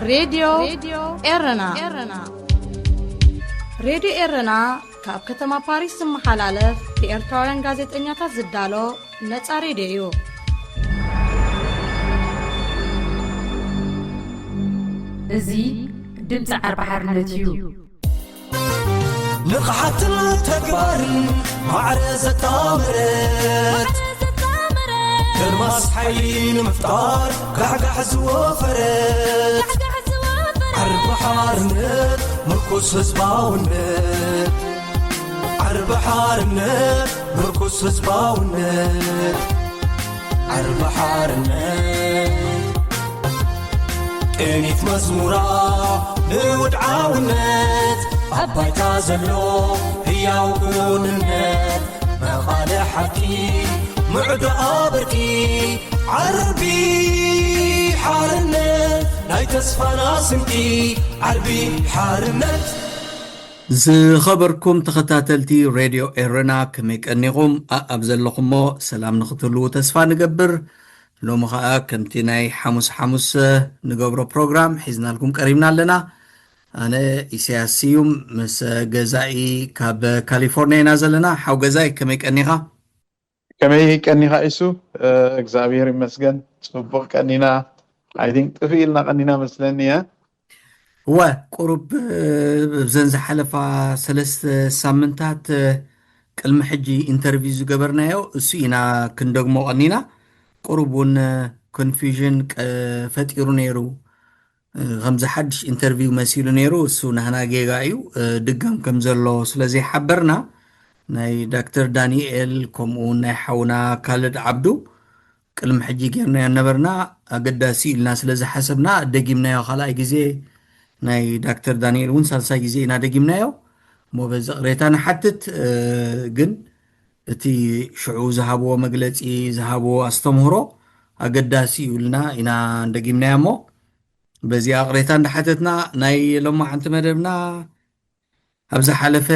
ሬድዮ ኤረና። ሬድዮ ኤረና ካብ ከተማ ፓሪስ ዝመሓላለፍ ብኤርትራውያን ጋዜጠኛታት ዝዳሎ ነጻ ሬድዮ እዩ። እዚ ድምፂ ዓርቢ ሓርነት እዩ። ንቕሓትን ተግባርን ማዕረ ዘጣመረት፣ ከርማስ ሓይሊ ንምፍጣር ጋሕጋሕ ዝወፈረት፣ ዓርቢ ሓርነት ምርኩስ ህዝባውነት፣ ዓርቢ ሓርነት ምርኩስ ህዝባውነት፣ ዓርቢ ሓርነት ቅኒት መዝሙራ ንውድዓውነት፣ ኣብ ባይታ ዘሎ ህያው ክውንነት፣ መቓልሕ ሓቂ ምዕዶ ኣበርቂ፣ ዓርቢ ሓርነት ናይ ተስፋና ስንቂ፣ ዓርቢ ሓርነት። ዝኸበርኩም ተኸታተልቲ ሬድዮ ኤረና፣ ከመይ ቀኒኹም? ኣኣብ ዘለኹሞ ሰላም ንኽትህልዉ ተስፋ ንገብር። ሎሚ ኸኣ ከምቲ ናይ ሓሙስ ሓሙስ ንገብሮ ፕሮግራም ሒዝናልኩም ቀሪብና ኣለና። ኣነ ኢሳያስ ስዩም ምስ ገዛኢ ካብ ካሊፎርኒያ ኢና ዘለና። ሓው ገዛኢ፣ ከመይ ቀኒኻ? ከመይ ቀኒኻ ኢሱ? እግዚኣብሔር ይመስገን፣ ጽቡቕ ቀኒና። I think ጥፍ ኢልና ቀኒና መስለኒ እየ። እወ፣ ቁሩብ ብብዘን ዝሓለፋ ሰለስተ ሳምንታት ቅድሚ ሕጂ ኢንተርቪው ዝገበርናዮ እሱ ኢና ክንደግሞ ቀኒና። ቁሩብ እውን ኮንፊውዥን ፈጢሩ ነይሩ። ከምዚ ሓድሽ ኢንተርቪው መሲሉ ነይሩ፣ እሱ ናህና ጌጋ እዩ። ድጋም ከም ዘሎ ስለ ዘይሓበርና ናይ ዳክተር ዳንኤል ከምኡ እውን ናይ ሓውና ካልድ ዓብዱ ቅድሚ ሕጂ ጌርናዮ ነበርና። ኣገዳሲ ኢልና ስለ ዝሓሰብና ደጊምናዮ። ካልኣይ ግዜ ናይ ዳክተር ዳንኤል እውን ሳልሳይ ግዜ ኢና ደጊምናዮ። እሞ በዚ ቅሬታ ንሓትት። ግን እቲ ሽዑ ዝሃብዎ መግለጺ፣ ዝሃብዎ ኣስተምህሮ ኣገዳሲ እዩ ኢልና ኢና ደጊምናዮ። እሞ በዚኣ ቅሬታ እንዳሓተትና ናይ ሎማዓንቲ መደብና ኣብ ዝሓለፈ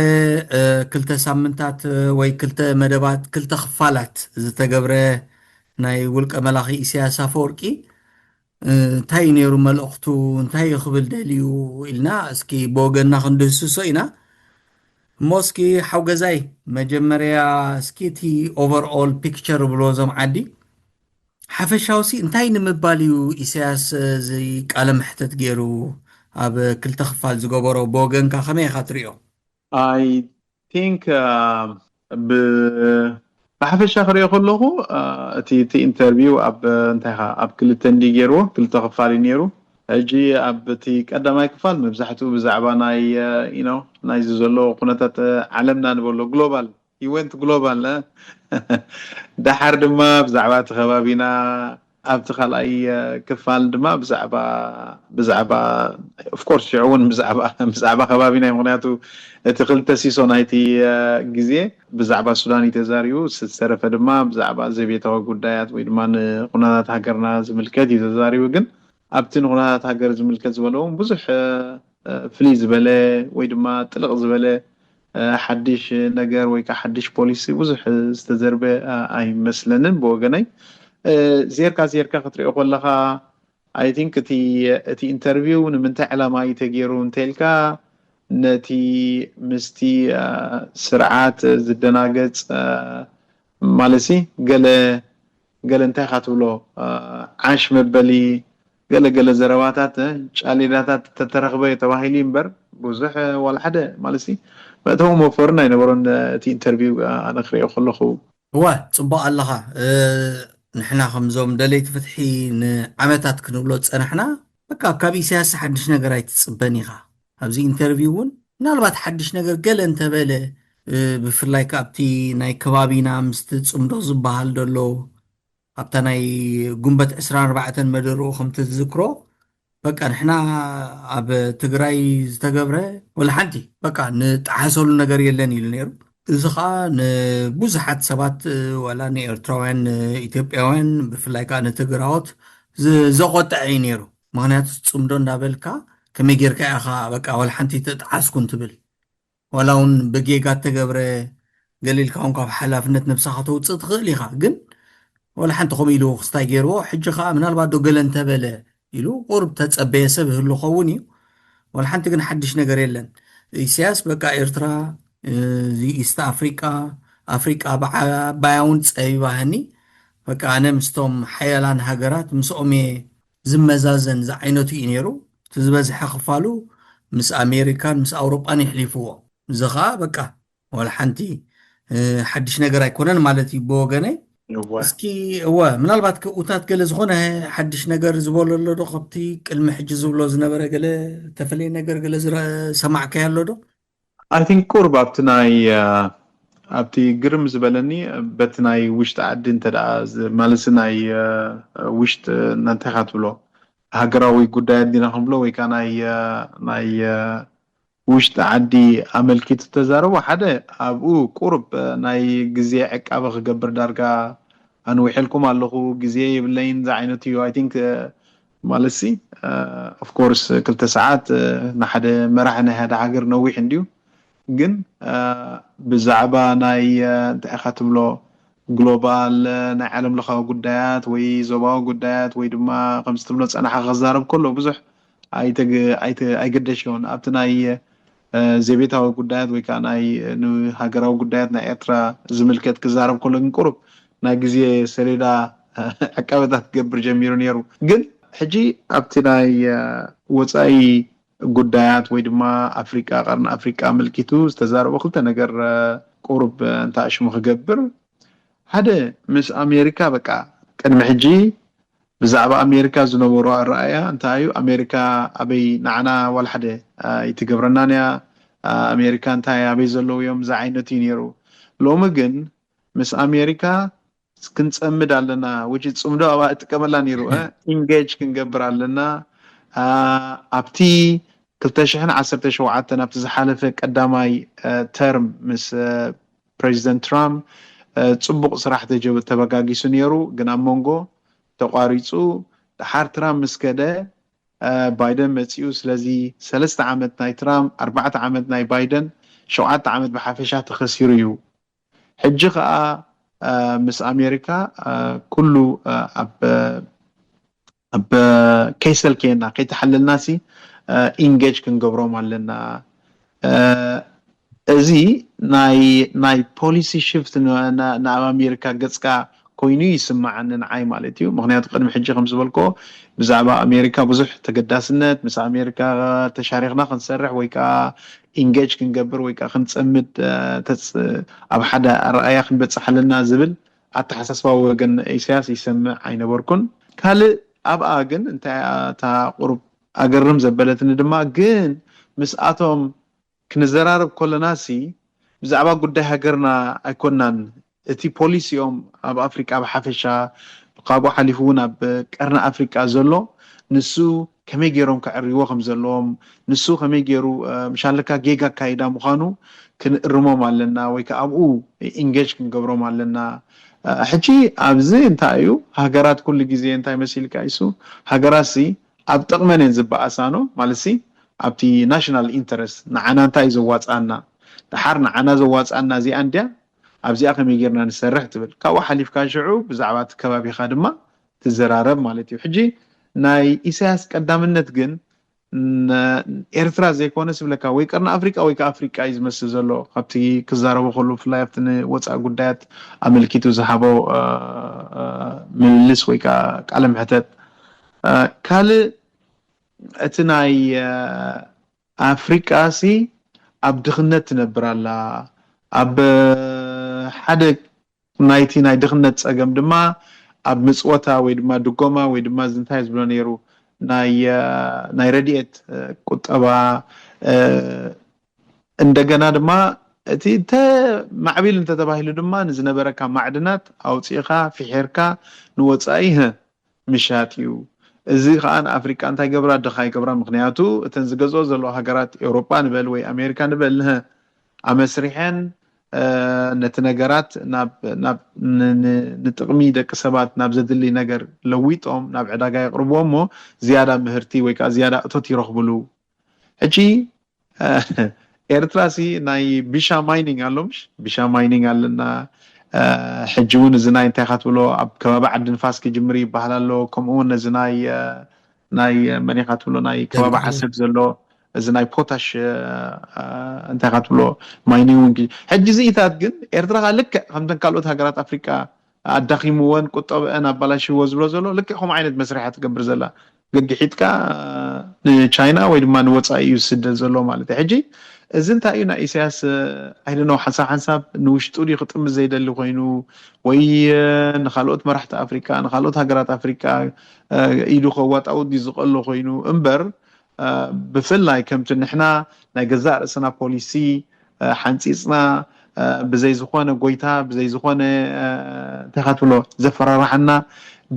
ክልተ ሳምንታት ወይ ክልተ መደባት፣ ክልተ ክፋላት ዝተገብረ ናይ ውልቀ መላኺ ኢሳያስ ኣፈወርቂ እንታይ እዩ ነይሩ መልእኽቱ፣ እንታይ እዩ ክብል ደልዩ ኢልና እስኪ ብወገንና ክንድህስሶ ኢና። እሞ እስኪ ሓው ገዛይ፣ መጀመርያ እስኪ እቲ ኦቨርኦል ፒክቸር ብሎ ዞም ዓዲ ሓፈሻውሲ እንታይ ንምባል እዩ ኢሳያስ እዚ ቃለ መሕተት ገይሩ ኣብ ክልተ ክፋል ዝገበሮ? ብወገንካ ከመይ ኢኻ ትሪኦ? I think ብሓፈሻ ክሪኦ ከለኹ እቲ እቲ ኢንተርቪው ኣብ እንታይ ኻ ኣብ ክልተ እንዲ ገይርዎ፣ ክልተ ክፋል እዩ ነይሩ። ሕጂ ኣብ እቲ ቀዳማይ ክፋል መብዛሕትኡ ብዛዕባ ናይ you know ናይዚ ዘሎ ኩነታት ዓለምና ንበሎ ግሎባል፣ he went global። ደሓር ድማ ብዛዕባ እቲ ከባቢና ኣብቲ ካልኣይ ክፋል ድማ ብዛዕባ ብዛዕባ of course ሽዑ እውን ብዛዕባ ብዛዕባ ከባቢና እዩ። ምክንያቱ እቲ ክልተ ሲሶ ናይቲ ግዜ ብዛዕባ ሱዳን እዩ ተዛሪቡ፣ ዝተረፈ ድማ ብዛዕባ ዘቤታዊ ጉዳያት ወይ ድማ ንኩነታት ሃገርና ዝምልከት እዩ ተዛሪቡ። ግን ኣብቲ ንኩነታት ሃገር ዝምልከት ዝበለውን ብዙሕ ፍልይ ዝበለ ወይ ድማ ጥልቕ ዝበለ ሓድሽ ነገር ወይ ከዓ ሓድሽ ፖሊሲ ብዙሕ ዝተዘርበ ኣይመስለንን ብወገነይ። ዜርካ ዜርካ ክትሪኦ ከለካ I think እቲ እቲ ኢንተርቪው ንምንታይ ዕላማ እዩ ተገይሩ እንተልካ ነቲ ምስቲ ስርዓት ዝደናገፅ ማለት ሲ ገለ ገለ እንታይ ኢኻ ትብሎ ዓሽ መበሊ ገለ ገለ ዘረባታት ጫሌዳታት ተተረኽበ ተባሂሉ እምበር ብዙሕ ዋላ ሓደ ማለት ሲ መእተዊ መወፈርን ኣይነበሮን። እቲ ኢንተርቪው ኣነ ክሪኦ ከለኹ እወ፣ ጽቡቕ ኣለኻ። ንሕና ከምዞም ደለይቲ ፍትሒ ንዓመታት ክንብሎ ዝጸናሕና በቃ ካብ ኢሳያስ ሓድሽ ነገር ኣይትጽበን ኢኻ። ኣብዚ ኢንተርቪው እውን ምናልባት ሓድሽ ነገር ገለ እንተበለ ብፍላይ ከኣ ኣብቲ ናይ ከባቢና ምስቲ ጽምዶ ዝበሃል ዘሎ ኣብታ ናይ ጉንበት ዕስራን ኣርባዕተን መደርኡ ከም ትዝክሮ በቃ ንሕና ኣብ ትግራይ ዝተገብረ ወላ ሓንቲ በቃ ንጠሓሰሉ ነገር የለን ኢሉ ነይሩ። እዚ ከዓ ንብዙሓት ሰባት ዋላ ንኤርትራውያን ንኢትዮጵያውያን ብፍላይ ከዓ ንትግራዎት ዘቆጠዐ እዩ ነይሩ። ምክንያቱ ጽምዶ እንዳበልካ ከመይ ጌርካ ኢኻ በቃ ዋላ ሓንቲ ተጠዓስኩን ትብል ዋላ እውን ብጌጋ እተገብረ ገለ ኢልካ እውን ካብ ሓላፍነት ነብስኻ ተውፅእ ትኽእል ኢኻ። ግን ዋላ ሓንቲ ከምኡ ኢሉ ክስታይ ገይርዎ። ሕጂ ከዓ ምናልባት ዶ ገለ እንተበለ ኢሉ ቁሩብ ተጸበየ ሰብ ይህሉ ኸውን እዩ። ወላ ሓንቲ ግን ሓድሽ ነገር የለን። ኢሳያስ በቃ ኤርትራ፣ ኢስት ኣፍሪቃ፣ ኣፍሪቃ ብዓባያ እውን ጸቢባህኒ፣ በቃ ኣነ ምስቶም ሓያላን ሃገራት ምስኦም እየ ዝመዛዘን ዝዓይነቱ እዩ ነይሩ። እቲ ዝበዝሐ ክፋሉ ምስ ኣሜሪካን ምስ ኣውሮጳን የሕሊፍዎ። እዚ ኸዓ በቃ ዋላ ሓንቲ ሓድሽ ነገር ኣይኮነን ማለት እዩ ብወገነይ። እስኪ እወ፣ ምናልባት ክእውታት ገለ ዝኾነ ሓድሽ ነገር ዝበሎ ኣሎ ዶ? ካብቲ ቅድሚ ሕጂ ዝብሎ ዝነበረ ገለ ተፈለየ ነገር ገለ ዝሰማዕካዮ ኣሎ ዶ? I think ቁርብ ኣብቲ ናይ ኣብቲ ግርም ዝበለኒ በቲ ናይ ውሽጢ ዓዲ እንተ ደኣ ማለትሲ ናይ ውሽጢ እንታይ ኢኻ ትብሎ ሃገራዊ ጉዳያት ዲና ክንብሎ ወይ ከዓ ናይ ናይ ውሽጢ ዓዲ ኣመልኪቱ ተዛረቦ ሓደ ኣብኡ ቁርብ ናይ ግዜ ዕቃበ ክገብር ዳርጋ ኣንዊሐልኩም ኣለኹ ግዜ የብለይን ዝዓይነቱ እዩ I think ማለትሲ of course ክልተ ሰዓት ንሓደ መራሒ ናይ ሓደ ሃገር ነዊሕ እንድዩ ግን ብዛዕባ ናይ እንታይ ኢኻ ትብሎ ግሎባል ናይ ዓለም ለኻዊ ጉዳያት ወይ ዞባዊ ጉዳያት ወይ ድማ ከምዚ ትብሎ ጸናሓ ክዛረብ ከሎ ብዙሕ ኣይገደሽዮን ኣብቲ ናይ ዘቤታዊ ጉዳያት ወይ ከዓ ናይ ንሃገራዊ ጉዳያት ናይ ኤርትራ ዝምልከት ክዛረብ ከሎ ግን ቁሩብ ናይ ግዜ ሰሌዳ ዕቃበታት ክገብር ጀሚሩ ነይሩ ግን ሕጂ ኣብቲ ናይ ወፃኢ ጉዳያት ወይ ድማ ኣፍሪቃ ቀርኒ ኣፍሪቃ ኣመልኪቱ ዝተዛረቦ ክልተ ነገር ቁሩብ እንተ ሽሙ ክገብር ሓደ ምስ ኣሜሪካ በቃ ቅድሚ ሕጂ ብዛዕባ ኣሜሪካ ዝነበሮ ኣረኣያ እንታይ እዩ ኣሜሪካ ኣበይ ንዓና ዋላ ሓደ ኣይትገብረናን እያ ኣሜሪካ እንታይ ኣበይ ዘለዉ እዮም ዝዓይነቱ እዩ ነይሩ ሎሚ ግን ምስ ኣሜሪካ ክንፀምድ ኣለና ውጪ ፅምዶ ኣብኣ እጥቀመላ ነይሩ ኢንጌጅ ክንገብር ኣለና ኣብቲ ክልተ ሽሕን ዓሰርተ ሸውዓተን ኣብቲ ዝሓለፈ ቀዳማይ ተርም ምስ ፕሬዚደንት ትራምፕ ፅቡቕ ስራሕ ተበጋጊሱ ነይሩ ግን ኣብ መንጎ ተቋሪፁ ድሓር ትራምፕ ምስ ከደ ባይደን መፂኡ ስለዚ ሰለስተ ዓመት ናይ ትራምፕ ኣርባዕተ ዓመት ናይ ባይደን ሸውዓተ ዓመት ብሓፈሻ ተኸሲሩ እዩ ሕጂ ከዓ ምስ ኣሜሪካ ኩሉ ኣብ ኣብ ከይሰልከየና ከይተሓለልና ሲ ኢንጌጅ ክንገብሮም ኣለና እዚ ናይ ናይ ፖሊሲ ሽፍት ናብ ኣሜሪካ ገፅካ ኮይኑ ይስማዓኒ ንዓይ ማለት እዩ ምክንያቱ ቅድሚ ሕጂ ከም ዝበልኮ ብዛዕባ ኣሜሪካ ብዙሕ ተገዳስነት ምስ ኣሜሪካ ተሻሪክና ክንሰርሕ ወይ ከዓ ኢንጌጅ ክንገብር ወይ ከዓ ክንፀምድ ኣብ ሓደ ኣረኣያ ክንበፅሕ ኣለና ዝብል ኣተሓሳስባ ወገን ኢሳያስ ይሰምዕ ኣይነበርኩን ካልእ ኣብኣ ግን እንታይ እታ ቁሩብ ኣገርም ዘበለትኒ ድማ ግን ምስኣቶም ክንዘራረብ ከለና ሲ ብዛዕባ ጉዳይ ሃገርና ኣይኮናን እቲ ፖሊሲኦም ኣብ ኣፍሪቃ ብሓፈሻ ካብኡ ሓሊፉ እውን ኣብ ቀርኒ ኣፍሪቃ ዘሎ ንሱ ከመይ ገይሮም ከዕርይዎ ከም ዘለዎም ንሱ ከመይ ገይሩ ምሻለካ ጌጋ ኣካይዳ ምዃኑ ክንእርሞም ኣለና ወይ ከዓ ኣብኡ ኢንጌጅ ክንገብሮም ኣለና ሕጂ ኣብዚ እንታይ እዩ ሃገራት ኩሉ ግዜ እንታይ መሲልካ ይሱ ሃገራት ሲ ኣብ ጥቕመን እየን ዝበኣሳኖ ማለት ሲ ኣብቲ ናሽናል ኢንተረስት ንዓና እንታይ እዩ ዘዋፅኣና ድሓር ንዓና ዘዋፅኣና እዚኣ እንድያ ኣብዚኣ ከመይ ጌርና ንሰርሕ ትብል ካብኡ ሓሊፍካ ሽዑ ብዛዕባ እቲ ከባቢኻ ድማ ትዘራረብ ማለት እዩ ሕጂ ናይ ኢሳያስ ቀዳምነት ግን ኤርትራ ዘይኮነ ስብለካ ወይ ቀርኒ ኣፍሪቃ ወይ ከዓ ኣፍሪቃ እዩ ዝመስል ዘሎ ካብቲ ክዛረቦ ከሉ ብፍላይ ኣብቲ ንወፃኢ ጉዳያት ኣመልኪቱ ዝሃቦ ምልልስ ወይ ከዓ ቃለ ምሕተት ካልእ እቲ ናይ ኣፍሪቃ ሲ ኣብ ድኽነት ትነብር ኣላ ኣብ ሓደ ናይቲ ናይ ድኽነት ፀገም ድማ ኣብ ምፅወታ ወይ ድማ ድጎማ ወይ ድማ እንታይ ዝብሎ ነይሩ ናይ ረድኤት ቁጠባ እንደገና ድማ እቲ እንተ ማዕቢል እንተተባሂሉ ድማ ንዝነበረካ ማዕድናት ኣውፂእካ ፍሒርካ ንወፃኢ ምሻጥ እዩ። እዚ ከዓ ንኣፍሪቃ እንታይ ገብራ ድኻ ይገብራ። ምክንያቱ እተን ዝገዝኦ ዘለዎ ሃገራት ኤውሮጳ ንበል ወይ ኣሜሪካ ንበል ንሀ ኣመስሪሐን ነቲ ነገራት ናብ ናብ ንጥቕሚ ደቂ ሰባት ናብ ዘድሊ ነገር ለዊጦም ናብ ዕዳጋ የቕርብዎ እሞ ዝያዳ ምህርቲ ወይ ከዓ ዝያዳ እቶት ይረኽብሉ። ሕጂ ኤርትራ ሲ ናይ ቢሻ ማይኒንግ ኣሎ ምሽ ቢሻ ማይኒንግ ኣለና። ሕጂ እውን እዚ ናይ እንታይ ካትብሎ ኣብ ከባቢ ዓዲ ንፋስ ክጅምር ይበሃል ኣሎ። ከምኡ እውን ነዚ ናይ ናይ መን ኢኻ ትብሎ ናይ ከባቢ ዓሰብ ዘሎ እዚ ናይ ፖታሽ እንታይ ኢኻ ትብሎ ማይኒንግ ሕጂ ዝኢታት ግን ኤርትራ ልክዕ ከምተን ካልኦት ሃገራት ኣፍሪቃ ኣዳኺምወን ቁጠብአን ኣባላሽዎ ዝብሎ ዘሎ ልክዕ ከምኡ ዓይነት መስርሕ እያ ትገብር ዘላ። ገግሒጥካ ንቻይና ወይ ድማ ንወፃኢ እዩ ዝስደድ ዘሎ ማለት እዩ። ሕጂ እዚ እንታይ እዩ ናይ ኢሳያስ ኣይደነው ሓንሳብ ሓንሳብ ንውሽጡ ድዩ ክጥምት ዘይደሊ ኮይኑ ወይ ንካልኦት መራሕቲ ኣፍሪቃ ንካልኦት ሃገራት ኣፍሪቃ ኢዱ ከዋጣው ድዩ ዝቀሎ ኮይኑ እምበር ብፍላይ ከምቲ ንሕና ናይ ገዛእ ርእስና ፖሊሲ ሓንፂፅና ብዘይ ዝኾነ ጎይታ ብዘይ ዝኾነ እንታይ ኢኻ ትብሎ ዘፈራርሓና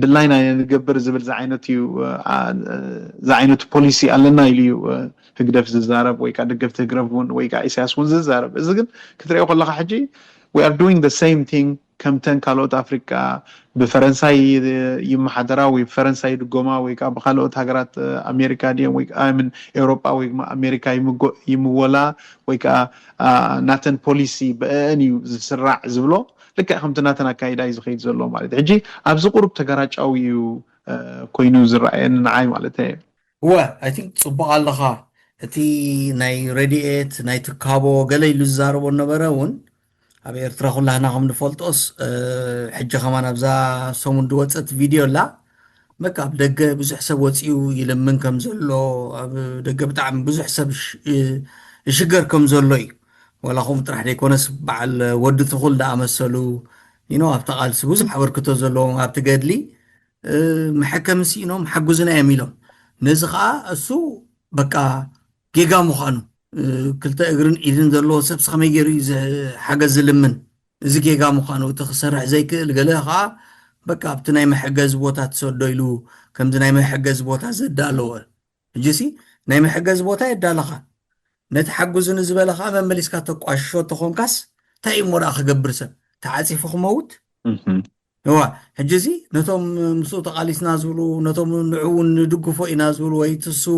ድላይና ንገብር ዝብል ዝዓይነቱ ፖሊሲ ኣለና ኢሉ እዩ ህግደፍ ዝዛረብ ወይ ከዓ ደገፍቲ ህግደፍ እውን ወይ ከዓ ኢሳያስ እውን ዝዛረብ። እዚ ግን ክትሪኦ ከለካ ሕጂ we are doing the same thing ከምተን ካልኦት ኣፍሪቃ ብፈረንሳይ ይመሓደራ ወይ ብፈረንሳይ ይድጎማ ወይ ከዓ ብካልኦት ሃገራት ኣሜሪካ ድዮም ወይ ከዓ ምን ኤውሮጳ ወይ ድማ ኣሜሪካ ይምወላ ወይ ከዓ ናተን ፖሊሲ ብአን እዩ ዝስራዕ ዝብሎ ልክዕ ከምቲ ናተን ኣካይዳ እዩ ዝኸይድ ዘሎ ማለት ሕጂ ኣብዚ ቁሩብ ተጋራጫዊ እዩ ኮይኑ ዝረኣየኒ ንዓይ ማለት እየ። እወ ኣይ ቲንክ ፅቡቅ ኣለኻ። እቲ ናይ ረድኤት ናይ ትካቦ ገለ ኢሉ ዝዛረቦ ነበረ እውን ኣብ ኤርትራ ኩላህና ከም ንፈልጦስ ሕጂ ከማን ኣብዛ ሰሙን ዝወፀት ቪድዮ ኣላ። በቃ ኣብ ደገ ብዙሕ ሰብ ወፂኡ ይልምን ከም ዘሎ ኣብ ደገ ብጣዕሚ ብዙሕ ሰብ ይሽገር ከም ዘሎ እዩ። ዋላ ከምኡ ጥራሕ ዘይኮነስ በዓል ወዲ ትኹል ዝኣመሰሉ ኣብቲ ቃልሲ ብዙሕ ኣበርክቶ ዘለዎም ኣብቲ ገድሊ መሐከሚ ስኢኖም ሓጉዝና እዮም ኢሎም። ነዚ ከዓ እሱ በቃ ጌጋ ምዃኑ ክልተ እግርን ኢድን ዘለዎ ሰብስ ከመይ ገይሩ እዩ ሓገዝ ዝልምን? እዚ ጌጋ ምዃኑ እቲ ክሰርሕ ዘይክእል ገለ ከዓ በቃ ኣብቲ ናይ መሐገዚ ቦታ ትሰዶ ኢሉ ከምዚ ናይ መሐገዚ ቦታ ዘዳለወ ሕጂሲ ናይ መሐገዚ ቦታ የዳለኻ ነቲ ሓጉዝኒ ዝበለ ከዓ መመሊስካ ተቋሽሾ ተኾንካስ እንታይ እሞ ደኣ ክገብር ሰብ ተዓፂፉ ክመውት እዋ ሕጂ እዚ ነቶም ምስኡ ተቓሊስና ዝብሉ ነቶም ንዑ እውን ንድግፎ ኢና ዝብሉ ወይ ትስኡ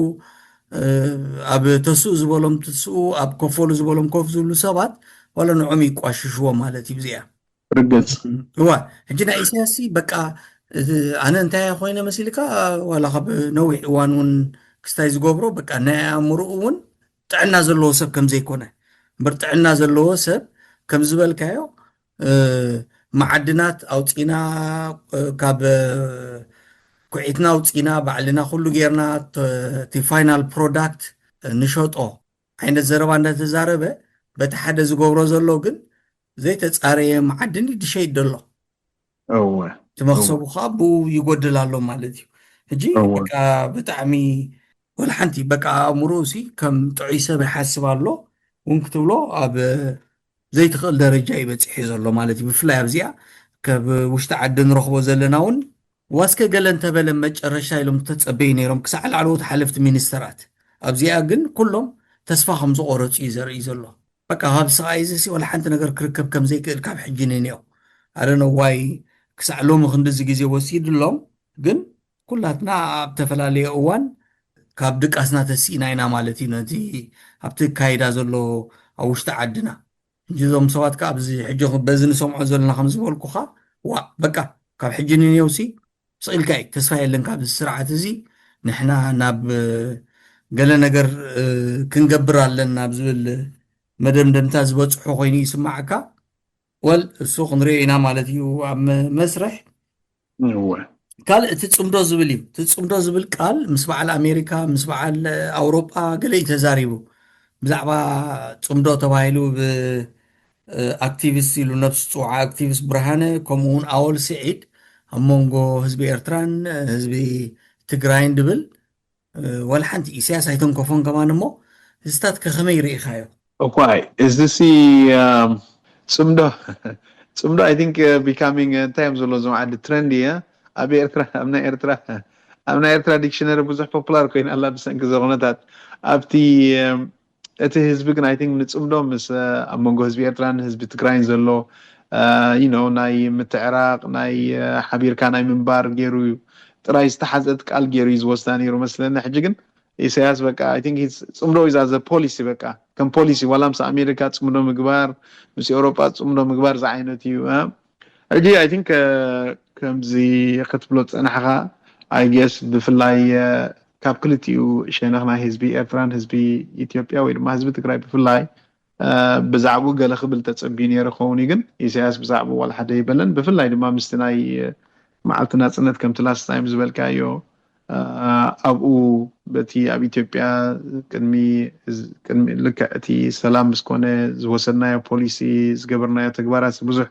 ኣብ ተስኡ ዝበሎም ትስኡ ኣብ ከፈሉ ዝበሎም ኮፍ ዝብሉ ሰባት ዋላ ንዖም ይቋሽሽዎ ማለት እዩ ብዚኣ ርግፅ እዋ ሕጂ ናይ ኢሳያስ በቃ ኣነ እንታይ ኮይነ መሲልካ ዋላ ካብ ነዊሕ እዋን እውን ክስታይ ዝገብሮ በቃ ናይ ኣእምርኡ እውን ጥዕና ዘለዎ ሰብ ከም ዘይኮነ እምበር ጥዕና ዘለዎ ሰብ ከም ዝበልካዮ መዓድናት ኣውፂና ካብ ኩዒትና ኣውፂና ባዕልና ኩሉ ጌርና እቲ ፋይናል ፕሮዳክት ንሸጦ ዓይነት ዘረባ እንዳተዛረበ በቲ ሓደ ዝገብሮ ዘሎ ግን ዘይተፃረየ መዓድን ድሸይድ ደሎ እወ እቲ መክሰቡ ከዓ ብኡ ይጎድል ኣሎ ማለት እዩ ሕጂ እወ። በቃ ብጣዕሚ ወላ ሓንቲ በቃ ኣእምሮኡ ሲ ከም ጥዑይ ሰብ ይሓስብ ኣሎ እውን ክትብሎ ኣብ ዘይትኽእል ደረጃ እዩ በፂሑ ዘሎ ማለት እዩ ብፍላይ ኣብዚኣ ካብ ውሽጢ ዓዲ ንረኽቦ ዘለና እውን ዋስከ ገለ እንተበለ መጨረሻ ኢሎም ተፀበዩ ነይሮም ክሳዕ ላዕለዎት ሓለፍቲ ሚኒስተራት ኣብዚኣ ግን ኩሎም ተስፋ ከም ዝቆረፁ እዩ ዘርኢ ዘሎ በቃ ካብ ስቃይ እዚ ሲ ወላ ሓንቲ ነገር ክርከብ ከም ዘይክእል ካብ ሕጂ ንንዮ ኣደነ ዋይ ክሳዕ ሎሚ ክንድዚ ግዜ ወሲድሎም ግን ኩላትና ኣብ ተፈላለየ እዋን ካብ ድቃስና ተሲእና ኢና ማለት እዩ ነቲ ኣብቲ ካይዳ ዘሎ ኣብ ውሽጢ ዓድና ሕጂ እዞም ሰባት ከዓ ኣብዚ ሕጂ በዚ ንሰምዖ ዘለና ከም ዝበልኩካ ዋ በቃ ካብ ሕጂ ንንዮሲ ስቕ ኢልካ እዩ ተስፋ የለን ካብዚ ስርዓት እዚ ንሕና ናብ ገለ ነገር ክንገብር ኣለና ዝብል መደምደምታ ዝበፅሖ ኮይኑ ይስማዓካ ወል እሱ ክንሪኦ ኢና ማለት እዩ ኣብ መስርሕ ካልእ እቲ ፅምዶ ዝብል እዩ እቲ ፅምዶ ዝብል ቃል ምስ በዓል ኣሜሪካ ምስ በዓል ኣውሮጳ ገለ እዩ ተዛሪቡ ብዛዕባ ፅምዶ ተባሂሉ ብ ኣክቲቪስት ኢሉ ነብሱ ዝፅውዓ ኣክቲቪስት ብርሃነ ከምኡ እውን ኣወል ስዒድ ኣብ መንጎ ህዝቢ ኤርትራን ህዝቢ ትግራይን ድብል ወላ ሓንቲ ኢሳያስ ኣይተንከፎን ከማን እሞ ህዝታት ከከመይ ርኢኻዮ እኳይ እዚ ሲ ፅምዶ ፅምዶ I think becoming እንታይ እዮም ዘሎ ዞም ዓዲ ትረንድ እየ ኣብ ኤርትራ ኣብ ናይ ኤርትራ ኣብ ናይ ኤርትራ ዲክሽነሪ ብዙሕ ፖፑላር ኮይና ኣላ ብሰንኪ እዚ ኩነታት ኣብቲ እቲ ህዝቢ ግን I think ንፅምዶ ምስ ኣብ መንጎ ህዝቢ ኤርትራን ህዝቢ ትግራይን ዘሎ you know ናይ ምትዕራቕ ናይ ሓቢርካ ናይ ምንባር ገይሩ እዩ ጥራይ ዝተሓዘት ቃል ገይሩ እዩ ዝወስዳ ነይሩ መስለኒ ሕጂ ግን ኢሳያስ በቃ I think he's ፅምዶ is as a policy በቃ ከም ፖሊሲ ዋላ ምስ ኣሜሪካ ፅምዶ ምግባር ምስ ኤውሮጳ ፅምዶ ምግባር ዝዓይነት እዩ ሕጂ I think ከምዚ ክትብሎ ዝፀናሕካ I guess ብፍላይ ካብ ክልቲኡ ሸነኽ ናይ ህዝቢ ኤርትራን ህዝቢ ኢትዮጵያ ወይ ድማ ህዝቢ ትግራይ ብፍላይ ብዛዕባኡ ገለ ክብል ተጸብዩ ነይሩ ክኸውን እዩ፣ ግን ኢሳያስ ብዛዕባኡ ዋላ ሓደ ኣይበለን። ብፍላይ ድማ ምስቲ ናይ መዓልቲ ናጽነት ከምቲ ላስት ታይም ዝበልካዮ ኣብኡ በቲ ኣብ ኢትዮጵያ ቅድሚ ቅድሚ ልክዕ እቲ ሰላም ምስ ኮነ ዝወሰድናዮ ፖሊሲ ዝገበርናዮ ተግባራት ብዙሕ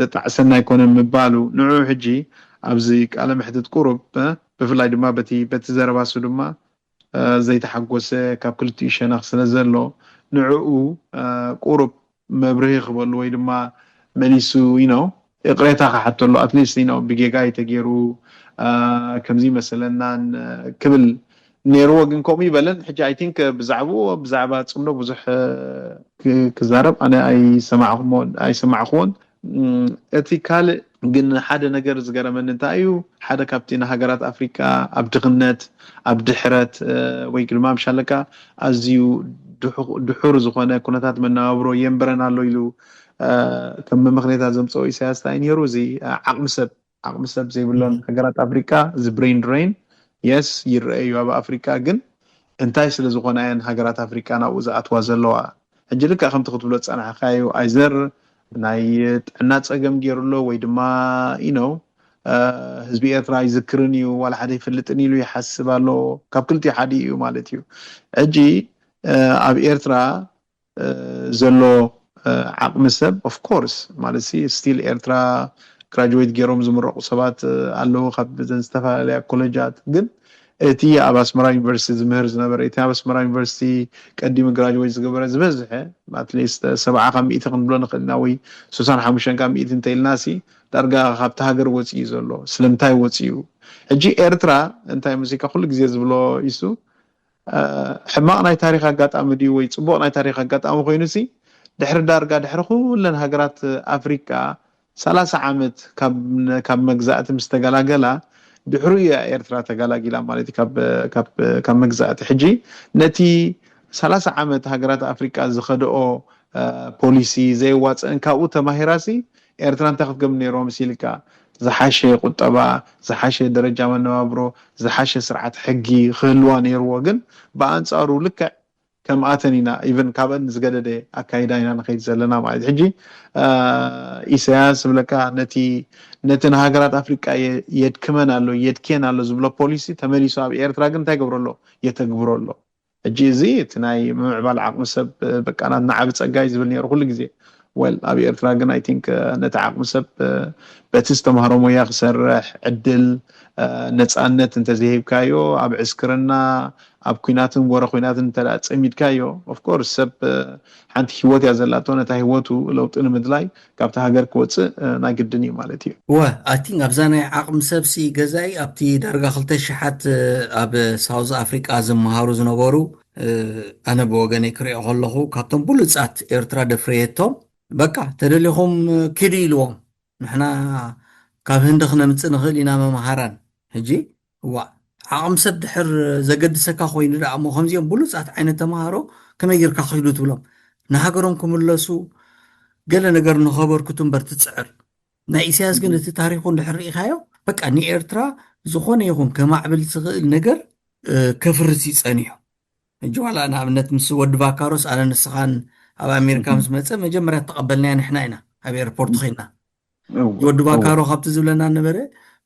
ዘጣዕሰና ኣይኮነን ምባሉ ንዑ ሕጂ ኣብዚ ቃለ መሕትት ቁሩብ ብፍላይ ድማ በቲ በቲ ዘረባሱ ድማ ዘይተሓጎሰ ካብ ክልቲኡ ሸነኽ ስለ ዘሎ ንዕኡ ቁሩብ መብርሂ ክበሉ ወይ ድማ መሊሱ you know ይቕሬታ ክሓተሉ at least you know ብጌጋ እዩ ተገይሩ ከምዚ መሰለናን ክብል ነይርዎ፣ ግን ከምኡ ይበለን። ሕጂ I think ብዛዕባኡ ብዛዕባ ጽምዶ ብዙሕ ክዛረብ ኣነ ኣይሰማዕኩዎን። እቲ ካልእ ግን ሓደ ነገር ዝገረመኒ እንታይ እዩ፣ ሓደ ካብቲ ንሃገራት ኣፍሪቃ ኣብ ድኽነት ኣብ ድሕረት ወይ ድማ ምሻለካ ኣዝዩ ድሑር ዝኾነ ኩነታት መነባብሮ የንብረን ኣሎ ኢሉ ከም መመኽነይታ ዘምፀኦ ኢሳያስ እንታይ ነይሩ፣ እዚ ዓቕሚ ሰብ ዓቕሚ ሰብ ዘይብለን ሃገራት ኣፍሪቃ እዚ ብሬን ድሬን የስ ይረአ እዩ ኣብ ኣፍሪቃ። ግን እንታይ ስለ ዝኾና እየን ሃገራት ኣፍሪቃ ናብኡ ዝኣትዋ ዘለዋ? ሕጂ ልክዕ ከምቲ ክትብሎ ዝጸናሕካዮ ኣይዘር ናይ ጥዕና ጸገም ገይሩ ኣሎ ወይ ድማ you know ህዝቢ ኤርትራ ኣይዝክርን እዩ ዋላ ሓደ ይፈልጥን ኢሉ ይሓስብ ኣሎ። ካብ ክልቲኡ ሓደ እዩ ማለት እዩ። ሕጂ ኣብ ኤርትራ ዘሎ ዓቕሚ ሰብ of course ማለት ሲ still ኤርትራ ግራጅዌት ገይሮም ዝምረቑ ሰባት ኣለዉ ካብ ዘን ዝተፈላለያ ኮሌጃት። ግን እቲ ኣብ ኣስመራ ዩኒቨርሲቲ ዝምህር ዝነበረ እቲ ኣብ ኣስመራ ዩኒቨርሲቲ ቀዲሙ ግራጅዌት ዝገበረ ዝበዝሐ at least ሰብዓ ካብ ሚእቲ ክንብሎ ንኽእል ኢና ወይ ስሳን ሓሙሽተን ካብ ሚእቲ እንተኢልና ሲ ዳርጋ ካብቲ ሃገር ወፂኡ ዘሎ። ስለምንታይ ወፂኡ? ሕጂ ኤርትራ እንታይ ሙዚቃ ኩሉ ግዜ ዝብሎ ኢሱ ሕማቕ ናይ ታሪኽ ኣጋጣሚ ድዩ ወይ ፅቡቕ ናይ ታሪኽ ኣጋጣሚ ኮይኑ ሲ ድሕሪ ዳርጋ ድሕሪ ኩለን ሃገራት ኣፍሪቃ ሰላሳ ዓመት ካብ መግዛእቲ ምስ ተገላገላ ድሕሩ እያ ኤርትራ ተገላጊላ ማለት እዩ ካብ መግዛእቲ። ሕጂ ነቲ ሰላሳ ዓመት ሃገራት ኣፍሪቃ ዝኸድኦ ፖሊሲ ዘየዋፅእን ካብኡ ተማሂራሲ ኤርትራ እንታይ ክትገብር ነይርዋ መሲልካ? ዝሓሸ ቁጠባ፣ ዝሓሸ ደረጃ መነባብሮ፣ ዝሓሸ ስርዓት ሕጊ ክህልዋ ነይርዎ። ግን ብኣንፃሩ ልክዕ ከምኣተን ኢና ኢቨን ካብአን ዝገደደ ኣካይዳ ኢና ንኸይድ ዘለና ማለት ሕጂ ኢሳያስ ዝብለካ ነቲ ነቲ ንሃገራት ኣፍሪቃ የድክመን ኣሎ የድክየን ኣሎ ዝብሎ ፖሊሲ ተመሊሱ ኣብ ኤርትራ ግን እንታይ ገብሮ ኣሎ የተግብሮ ኣሎ። ሕጂ እዚ እቲ ናይ ምምዕባል ዓቕሚ ሰብ በቃ ናትና ዓቢ ጸጋ እዩ ዝብል ነይሩ ኩሉ ግዜ። ወል ኣብ ኤርትራ ግን I think ነቲ ዓቕሚ ሰብ በቲ ዝተማህሮ ሞያ ክሰርሕ ዕድል ነጻነት እንተዘይሂብካዮ ኣብ ዕስክርና ኣብ ኩናትን ወረ ኩናትን እንተ ጸሚድካዮ of course ሰብ ሓንቲ ህይወት እያ ዘላቶ ነታ ህይወቱ ለውጢ ንምድላይ ካብቲ ሃገር ክወፅእ ናይ ግድን እዩ ማለት እዩ። ወ I think ኣብዛ ናይ ዓቕሚ ሰብሲ ገዛኢ ኣብቲ ዳርጋ ክልተ ሽሓት ኣብ ሳውዝ ኣፍሪቃ ዝመሃሩ ዝነበሩ ኣነ ብወገነይ ክሪኦ ከለኹ ካብቶም ብሉፃት ኤርትራ ደፍረየቶም በቃ ተደሊኹም ኪዱ ኢልዎም ንሕና ካብ ህንዲ ክነምፅእ ንኽእል ኢና መምሃራን ሕጂ እዋ ዓቕሚ ሰብ ድሕር ዘገድሰካ ኮይኑ ደኣ እሞ ከምዚኦም ብሉፃት ዓይነት ተምሃሮ ከመይ ጌርካ ክሂዱ ትብሎም ንሃገሮም ክምለሱ ገለ ነገር ንኸበርክቱ እምበር ትፅዕር ናይ ኢሳያስ ግን እቲ ታሪኹ እንድሕር ርኢኻዮ በቃ ንኤርትራ ዝኾነ ይኹን ከማዕብል ዝኽእል ነገር ከፍርስ ይፀኒሑ ሕጂ ዋላ ንኣብነት ምስ ወዲ ቫካሮስ ኣነ ንስኻን ኣብ ኣሜሪካ ምስ መፀ መጀመርያ ተቐበልናያ ንሕና ኢና ኣብ ኤርፖርት ኮይና ወዲ ቫካሮ ካብቲ ዝብለና ነበረ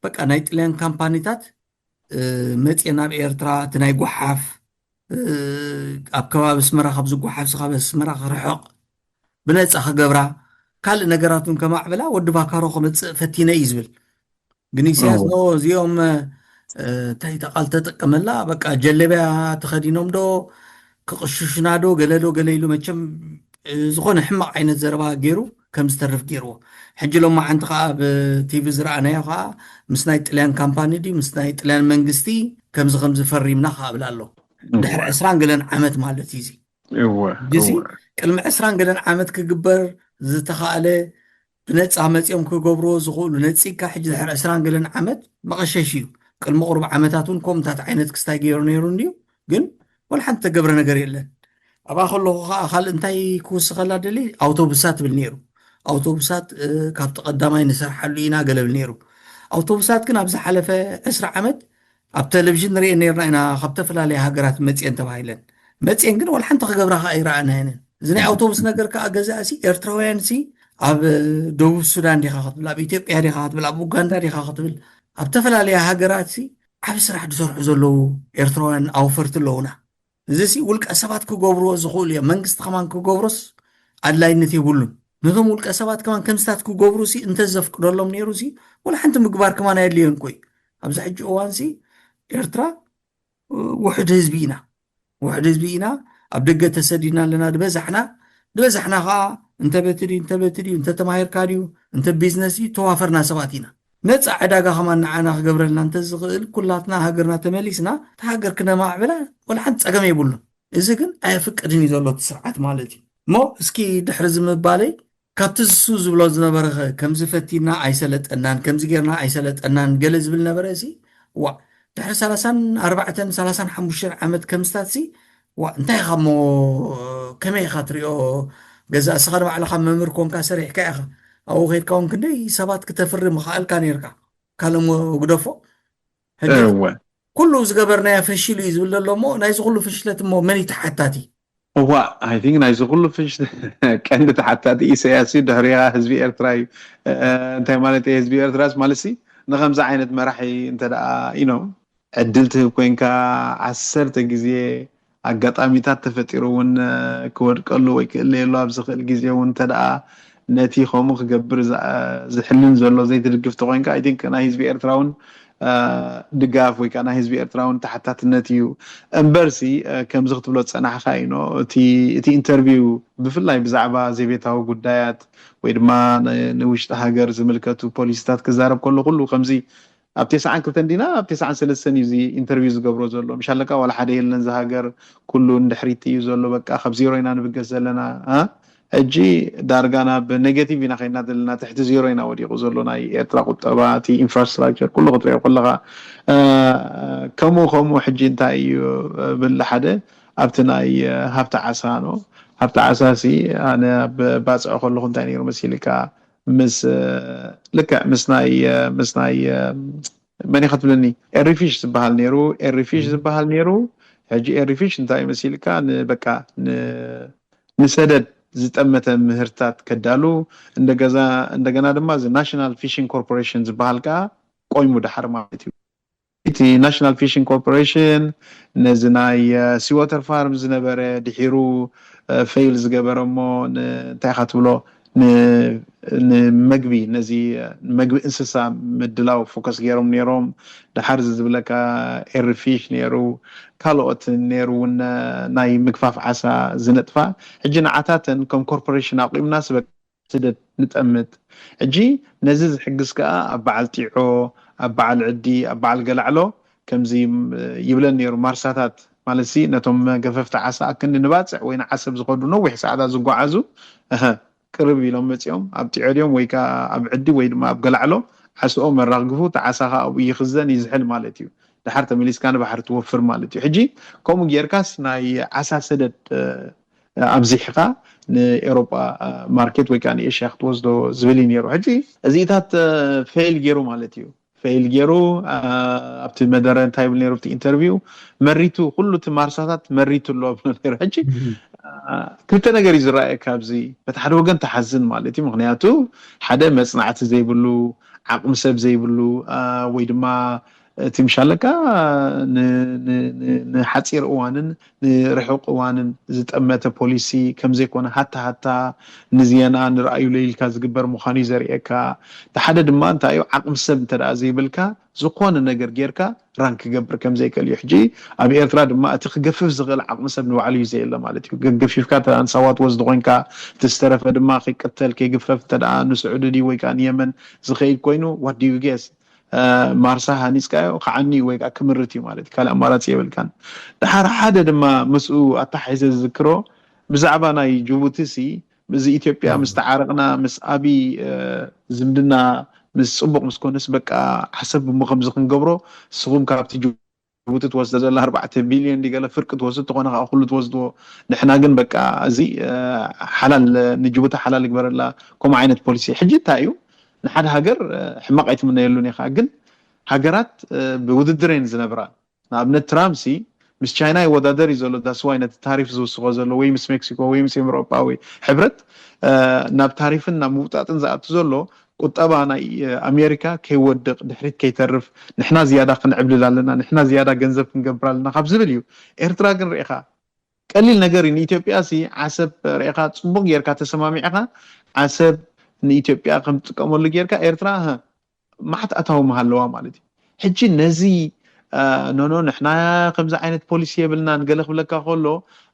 በቃ ናይ ጥልያን ካምፓኒታት መፅየን ናብ ኤርትራ እቲ ናይ ጓሓፍ ኣብ ከባቢ ኣስመራ ካብ ዝጓሓፍ ካብ ኣስመራ ክርሕቕ ብነፃ ክገብራ ካልእ ነገራት እውን ከማዕብላ ወዲ ቫካሮ ክመፅእ ፈቲነ እዩ ዝብል ግን ኢሳያስ ኖ እዚኦም እንታይ ተቃል ተጠቀመላ በቃ ጀለቢያ ተኸዲኖም ዶ ክቕሽሹና ዶ ገለ ዶ ገለ ኢሉ መቸም ዝኾነ ሕማቕ ዓይነት ዘረባ ገይሩ ከም ዝተርፍ ገይርዎ ሕጂ ሎማ ሓንቲ ከዓ ኣብ ቲቪ ዝረኣናዮ ከዓ ምስ ናይ ጥልያን ካምፓኒ ድዩ ምስ ናይ ጥልያን መንግስቲ ከምዚ ከምዚ ፈሪምና ከዓ ብል ኣሎ ድሕሪ ዕስራን ገለን ዓመት ማለት እዩ እዚ እወ ሕጂሲ እወ ቅድሚ ዕስራን ገለን ዓመት ክግበር ዝተኻእለ ብነፃ መፂኦም ክገብርዎ ዝኽእሉ ነፂግካ ሕጂ ድሕሪ ዕስራን ገለን ዓመት መቐሸሽ እዩ ቅድሚ ቁሩብ ዓመታት እውን ከምኡታት ዓይነት ክስታይ ገይሩ ነይሩ እንድዩ ግን ወላ ሓንቲ ተገብረ ነገር የለን ኣብኣ ከለኹ ከዓ ካልእ እንታይ ክውስኸላ ደሊ ኣውቶቡሳት ትብል ነይሩ ኣውቶቡሳት ካብቲ ቀዳማይ ንሰርሓሉ ኢና ገለብል ነይሩ ኣውቶቡሳት ግን ኣብ ዝሓለፈ ዕስራ ዓመት ኣብ ቴሌቪዥን ንሪኤን ነርና ኢና፣ ካብ ዝተፈላለያ ሃገራት መፅየን ተባሂለን። መፅየን ግን ወላ ሓንቲ ክገብራ ከዓ ኣይረኣናየንን። እዚ ናይ ኣውቶቡስ ነገር ከዓ ገዛእሲ ኤርትራውያንሲ ኣብ ደቡብ ሱዳን ዲኻ ክትብል፣ ኣብ ኢትዮጵያ ዲኻ ክትብል፣ ኣብ ኡጋንዳ ዲኻ ክትብል፣ ኣብ ዝተፈላለያ ሃገራትሲ ዓብ ስራሕ ዝሰርሑ ዘለዉ ኤርትራውያን ኣውፈርቲ ኣለዉና። እዚሲ ውልቀ ሰባት ክገብርዎ ዝኽእሉ እዮም። መንግስቲ ከማን ክገብሮስ ኣድላይነት የብሉን። ነቶም ውልቀ ሰባት ከማን ከምስታት ክገብሩሲ እንተዘፍቅደሎም ነይሩሲ፣ ወላ ሓንቲ ምግባር ከማን ኣየድልዮን እኮ እዩ። ኣብዚ ሕጂ እዋንሲ ኤርትራ ውሕድ ህዝቢ ኢና። ውሕድ ህዝቢ ኢና። ኣብ ደገ ተሰዲድና ኣለና ዝበዛሕና። ዝበዛሕና ከዓ እንተ በቲ ድዩ፣ እንተ በቲ ድዩ፣ እንተ ተማሂርካ ድዩ፣ እንተ ቢዝነስ ድዩ፣ ተዋፈርና ሰባት ኢና። ነፃ ዕዳጋ ከማን ንዓና ክገብረልና እንተዝኽእል፣ ኩላትና ሃገርና ተመሊስና፣ እታ ሃገር ክነማዕብላ ወላ ሓንቲ ፀገም የብሉን። እዚ ግን ኣየፍቅድን እዩ ዘሎ እቲ ስርዓት ማለት እዩ። እሞ እስኪ ድሕሪ እዚ ምባለይ፣ ካብቲ ዝሱ ዝብሎ ዝነበረ ኸ፣ ከምዚ ፈቲና ኣይሰለጠናን፣ ከምዚ ጌርና ኣይሰለጠናን፣ ገለ ዝብል ነበረ። እዚ ዋ፣ ድሕሪ ሰላሳን ኣርባዕተን፣ ሰላሳን ሓሙሽተን ዓመት ከምስታትሲ፣ ዋ፣ እንታይ ኢኻ እሞ፣ ከመይ ኢኻ ትሪኦ? ገዛ እስኻ ንባዕልኻ መምህር ኮንካ ሰሪሕካ ኢኻ። ኣብኡ ከይድካ እውን ክንደይ ሰባት ክተፍሪ ምኽኣልካ ነርካ። ካልእ እሞ ግደፎ። ሕጂ እወ። ኩሉ ዝገበርናዮ ፈሺሉ እዩ ዝብል ዘሎ እሞ፣ ናይዚ ኩሉ ፍሽለት እሞ መን እዩ ተሓታቲ? እዋ፣ I think ናይዚ ኩሉ ፍሽ-፣ ቀንዲ ተሓታቲ ኢሳያስ እዩ፣ ድሕሪኣ ህዝቢ ኤርትራ እዩ። እ፣ እንታይ ማለት እዩ ህዝቢ ኤርትራስ? ማለትሲ ንኸምዚ ዓይነት መራሒ እንተ ደኣ፣ you know፣ ዕድል ትህብ ኮንካ፣ ዓሰርተ ግዜ ኣጋጣሚታት ተፈጢሩ እውን፣ እ፣ ክወድቀሉ ወይ ክእለየሉ ኣብ ዝኽእል ግዜ እውን እንተ ደኣ ነቲ ከምኡ ክገብር ዝኣ-፣ ዝሕልን ዘሎ ዘይትድግፍ ተኾይንካ፣ I think ናይ ህዝቢ ኤርትራ እውን፣ እ፣ ድጋፍ ወይ ከዓ ናይ ህዝቢ ኤርትራ እውን ተሓታትነት እዩ። እምበርሲ፣ እ፣ ከምዚ ክትብሎ ዝጸናሕካ እዩ፣ ኖ፣ እቲ፣ እቲ ኢንተርቪው ብፍላይ ብዛዕባ ዘቤታዊ ጉዳያት ወይ ድማ ን-፣ ንውሽጢ ሃገር ዝምልከቱ ፖሊሲታት ክዛረብ ከሎ ኩሉ ከምዚ ኣብ ተስዓን ክልተን ዲና ኣብ ተስዓን ሰለስተን እዩ እዚ ኢንተርቪው ዝገብሮ ዘሎ። ምሻለካ ዋላ ሓደ የለን፣ እዚ ሃገር ኩሉ ንድሕሪት እዩ ዘሎ። በቃ ካብ ዜሮ ኢና ንብገስ ዘለና፣ እ? ሕጂ ዳርጋ ናብ ኔጌቲቭ ኢና ከይድና ዘለና፣ ትሕቲ ዜሮ ኢና ወዲቑ ዘሎ ናይ ኤርትራ ቁጠባ፣ እቲ ኢንፍራስትራክቸር ኩሉ ክትሪኦ ከለኻ። እ፣ ከምኡ ከምኡ ሕጂ እንታይ እዩ ብል ሓደ ኣብቲ ናይ፣ እ፣ ሃብቲ ዓሳ ኖ። ሃብቲ ዓሳ ሲ ኣነ ኣብ ባጽዖ ከለኹ እንታይ ነይሩ መሲልካ? ምስ፣ እ፣ ልክዕ ምስ ናይ፣ እ፣ ምስ ናይ፣ እ፣ መን ኢኻ ትብለኒ? ኤሪ ፊሽ ዝበሃል ነይሩ። ኤሪ ፊሽ ዝበሃል ነይሩ። ሕጂ ኤሪ ፊሽ እንታይ መሲልካ? ን-፣ በቃ ን-፣ ንሰደድ ዝጠመተ ምህርታት ከዳሉ፣ እንደገዛ-፣ እንደገና ድማ እዚ ናሽናል ፊሽንግ ኮርፖሬሽን ዝበሃል ከኣ ቆይሙ ደሓር ማለት እዩ። እቲ ናሽናል ፊሽንግ ኮርፖሬሽን ነዚ ናይ፣ እ፣ ሲዎተር ፋርም ዝነበረ ድሒሩ፣ እ፣ ፌይል ዝገበረ እሞ ን-፣ እንታይ ኢኻ ትብሎ? ን-፣ ንመግቢ፣ ነዚ፣ እ፣ ንመግቢ እንስሳ ምድላው ፎከስ ገይሮም ነይሮም። ደሓር እዚ ዝብለካ ኤሪ ፊሽ ነይሩ፣ ካልኦት ነይሩ እውን፣ እ፣ ናይ ምግፋፍ ዓሳ ዝነጥፋ። ሕጂ ንዓታተን ከም ኮርፖሬሽን ኣቑምና ስበ ስደድ ንጠምት። ሕጂ ነዚ ዝሕግዝ ከኣ ኣብ በዓል ጢዖ፣ ኣብ በዓል ዕዲ፣ ኣብ በዓል ገላዕሎ ከምዚ ይብለን ነይሩ። ማርሳታት ማለትሲ ነቶም ገፈፍቲ ዓሳ ኣክንዲ ንባጽዕ ወይ ንዓሰብ ዝኸዱ ነዊሕ ሰዓታት ዝጓዓዙ፣ እሀ፣ ቅርብ ኢሎም መጺኦም ኣብ ጢዖ ድዮም ወይ ከኣ ኣብ ዕዲ ወይ ድማ ኣብ ገላዕሎ ዓስኦም ኣራግፉ፣ እቲ ዓሳ ከኣ ኣብኡ ይኽዘን ይዝሕል ማለት እዩ። ደሓር ተመሊስካ ንባሕሪ ትወፍር ማለት እዩ። ሕጂ ከምኡ ጌርካስ ናይ ዓሳ ሰደድ፣ እ፣ ኣብዚሕኻ ንኤውሮጳ፣ እ፣ ማርኬት ወይ ከኣ ንኤሽያ ክትወስዶ ዝብል እዩ ነይሩ። ሕጂ እዚታት፣ እ፣ ፌይል ገይሩ ማለት እዩ። ፌይል ገይሩ፣ እ፣ ኣብቲ መደረ እንታይ ይብል ነይሩ ኣብቲ ኢንተርቪው? መሪቱ፣ ኩሉ እቲ ማርሳታት መሪቱ ኣሎ ብሎ ነይሩ። ሕጂ፣ እም። እ፣ ክልተ ነገር እዩ ዝረኣየካ ኣብዚ። በቲ ሓደ ወገን ተሓዝን ማለት እዩ። ምኽንያቱ ሓደ መጽናዕቲ ዘይብሉ፣ ዓቕሚ ሰብ ዘይብሉ፣ እ፣ ወይ ድማ እቲ ምሻለካ ን-፣ ን-፣ ን-፣ ንሓጺር እዋንን ንርሑቕ እዋንን ዝጠመተ ፖሊሲ ከም ዘይኮነ ሃታ ሃታ ንዜና ንረኣዩሎ ኢልካ ዝግበር ምዃኑ እዩ ዘርእየካ። እቲ ሓደ ድማ እንታይ እዩ፣ ዓቕሚ ሰብ እንተ ደኣ ዘይብልካ ዝኾነ ነገር ጌርካ ራን ክገብር ከም ዘይክእል እዩ። ሕጂ ኣብ ኤርትራ ድማ እቲ ክገፍፍ ዝኽእል ዓቕሚ ሰብ ንባዕሉ እዩ ዘየለ ማለት እዩ። ገ-፣ ገፊፍካ እንተ ደኣ ንሳዋ ትወስድ ኮይንካ፣ እቲ ዝተረፈ ድማ ከይቅተል ከይግፈፍ እንተ ደኣ ንስዑዲ ድዩ ወይ ከኣ ንየመን ዝኸይድ ኮይኑ፣ what do you guess? እ፣ ማርሳ ሃኒጽካዮ ክዓኒ ወይ ከኣ ክምርት እዩ ማለት እዩ። ካልእ ኣማራጺ የብልካን። ደሓር ሓደ ድማ ምስኡ ኣተሓሒዘ ዝዝክሮ ብዛዕባ ናይ ጅቡቲ ሲ፣ እዚ ኢትዮጵያ እም። ምስ ተዓረቕና ምስ ኣቢ፣ እ፣ ዝምድና ምስ ጽቡቕ ምስ ኮነስ በቃ ዓሰብ እሞ ከምዚ ክንገብሮ ንስኹም ካብቲ ጅቡቲ ትወስዶ ዘላ ኣርባዕተ ቢልዮን ድዩ ገለ ፍርቂ ትወስድ ተኾነ ከኣ ኩሉ ትወስድዎ። ንሕና ግን በቃ እዚ፣ እ፣ ሓላል ንጅቡቲ ሓላል ይግበረላ። ከምኡ ዓይነት ፖሊሲ። ሕጂ እንታይ እዩ? ንሓደ ሃገር፣ እ፣ ሕማቕ ኣይትምነየሉን ኢኻ። ግን ሃገራት ብውድድር እየን ዝነብራ። ንኣብነት ትራምፕ ሲ ምስ ቻይና ይወዳደር እዩ ዘሎ። ዳስዋይ ነቲ ታሪፍ ዝውስኮ ዘሎ ወይ ምስ ሜክሲኮ ወይ ምስ ኤውሮጳዊ ሕብረት ናብ ታሪፍን ናብ ምውጣጥን ዝኣቱ ዘሎ ቁጠባ ናይ ኣሜሪካ ከይወድቕ፣ ድሕሪት ከይተርፍ፣ ንሕና ዝያዳ ክንዕብልል ኣለና፣ ንሕና ዝያዳ ገንዘብ ክንገብር ኣለና ካብ ዝብል እዩ። ኤርትራ ግን ርኢኻ ቀሊል ነገር እዩ። ንኢትዮጵያ ሲ ዓሰብ ርኢኻ ጽቡቕ ጌርካ ተሰማሚዕኻ ዓሰብ ንኢትዮጵያ ከም ትጥቀመሉ ጌርካ ኤርትራ ማዓት ኣታዊ ምሃለዋ ማለት እዩ። ሕጂ ነዚ ኖኖ ንሕና ከምዚ ዓይነት ፖሊሲ የብልናን ገለ ክብለካ ከሎ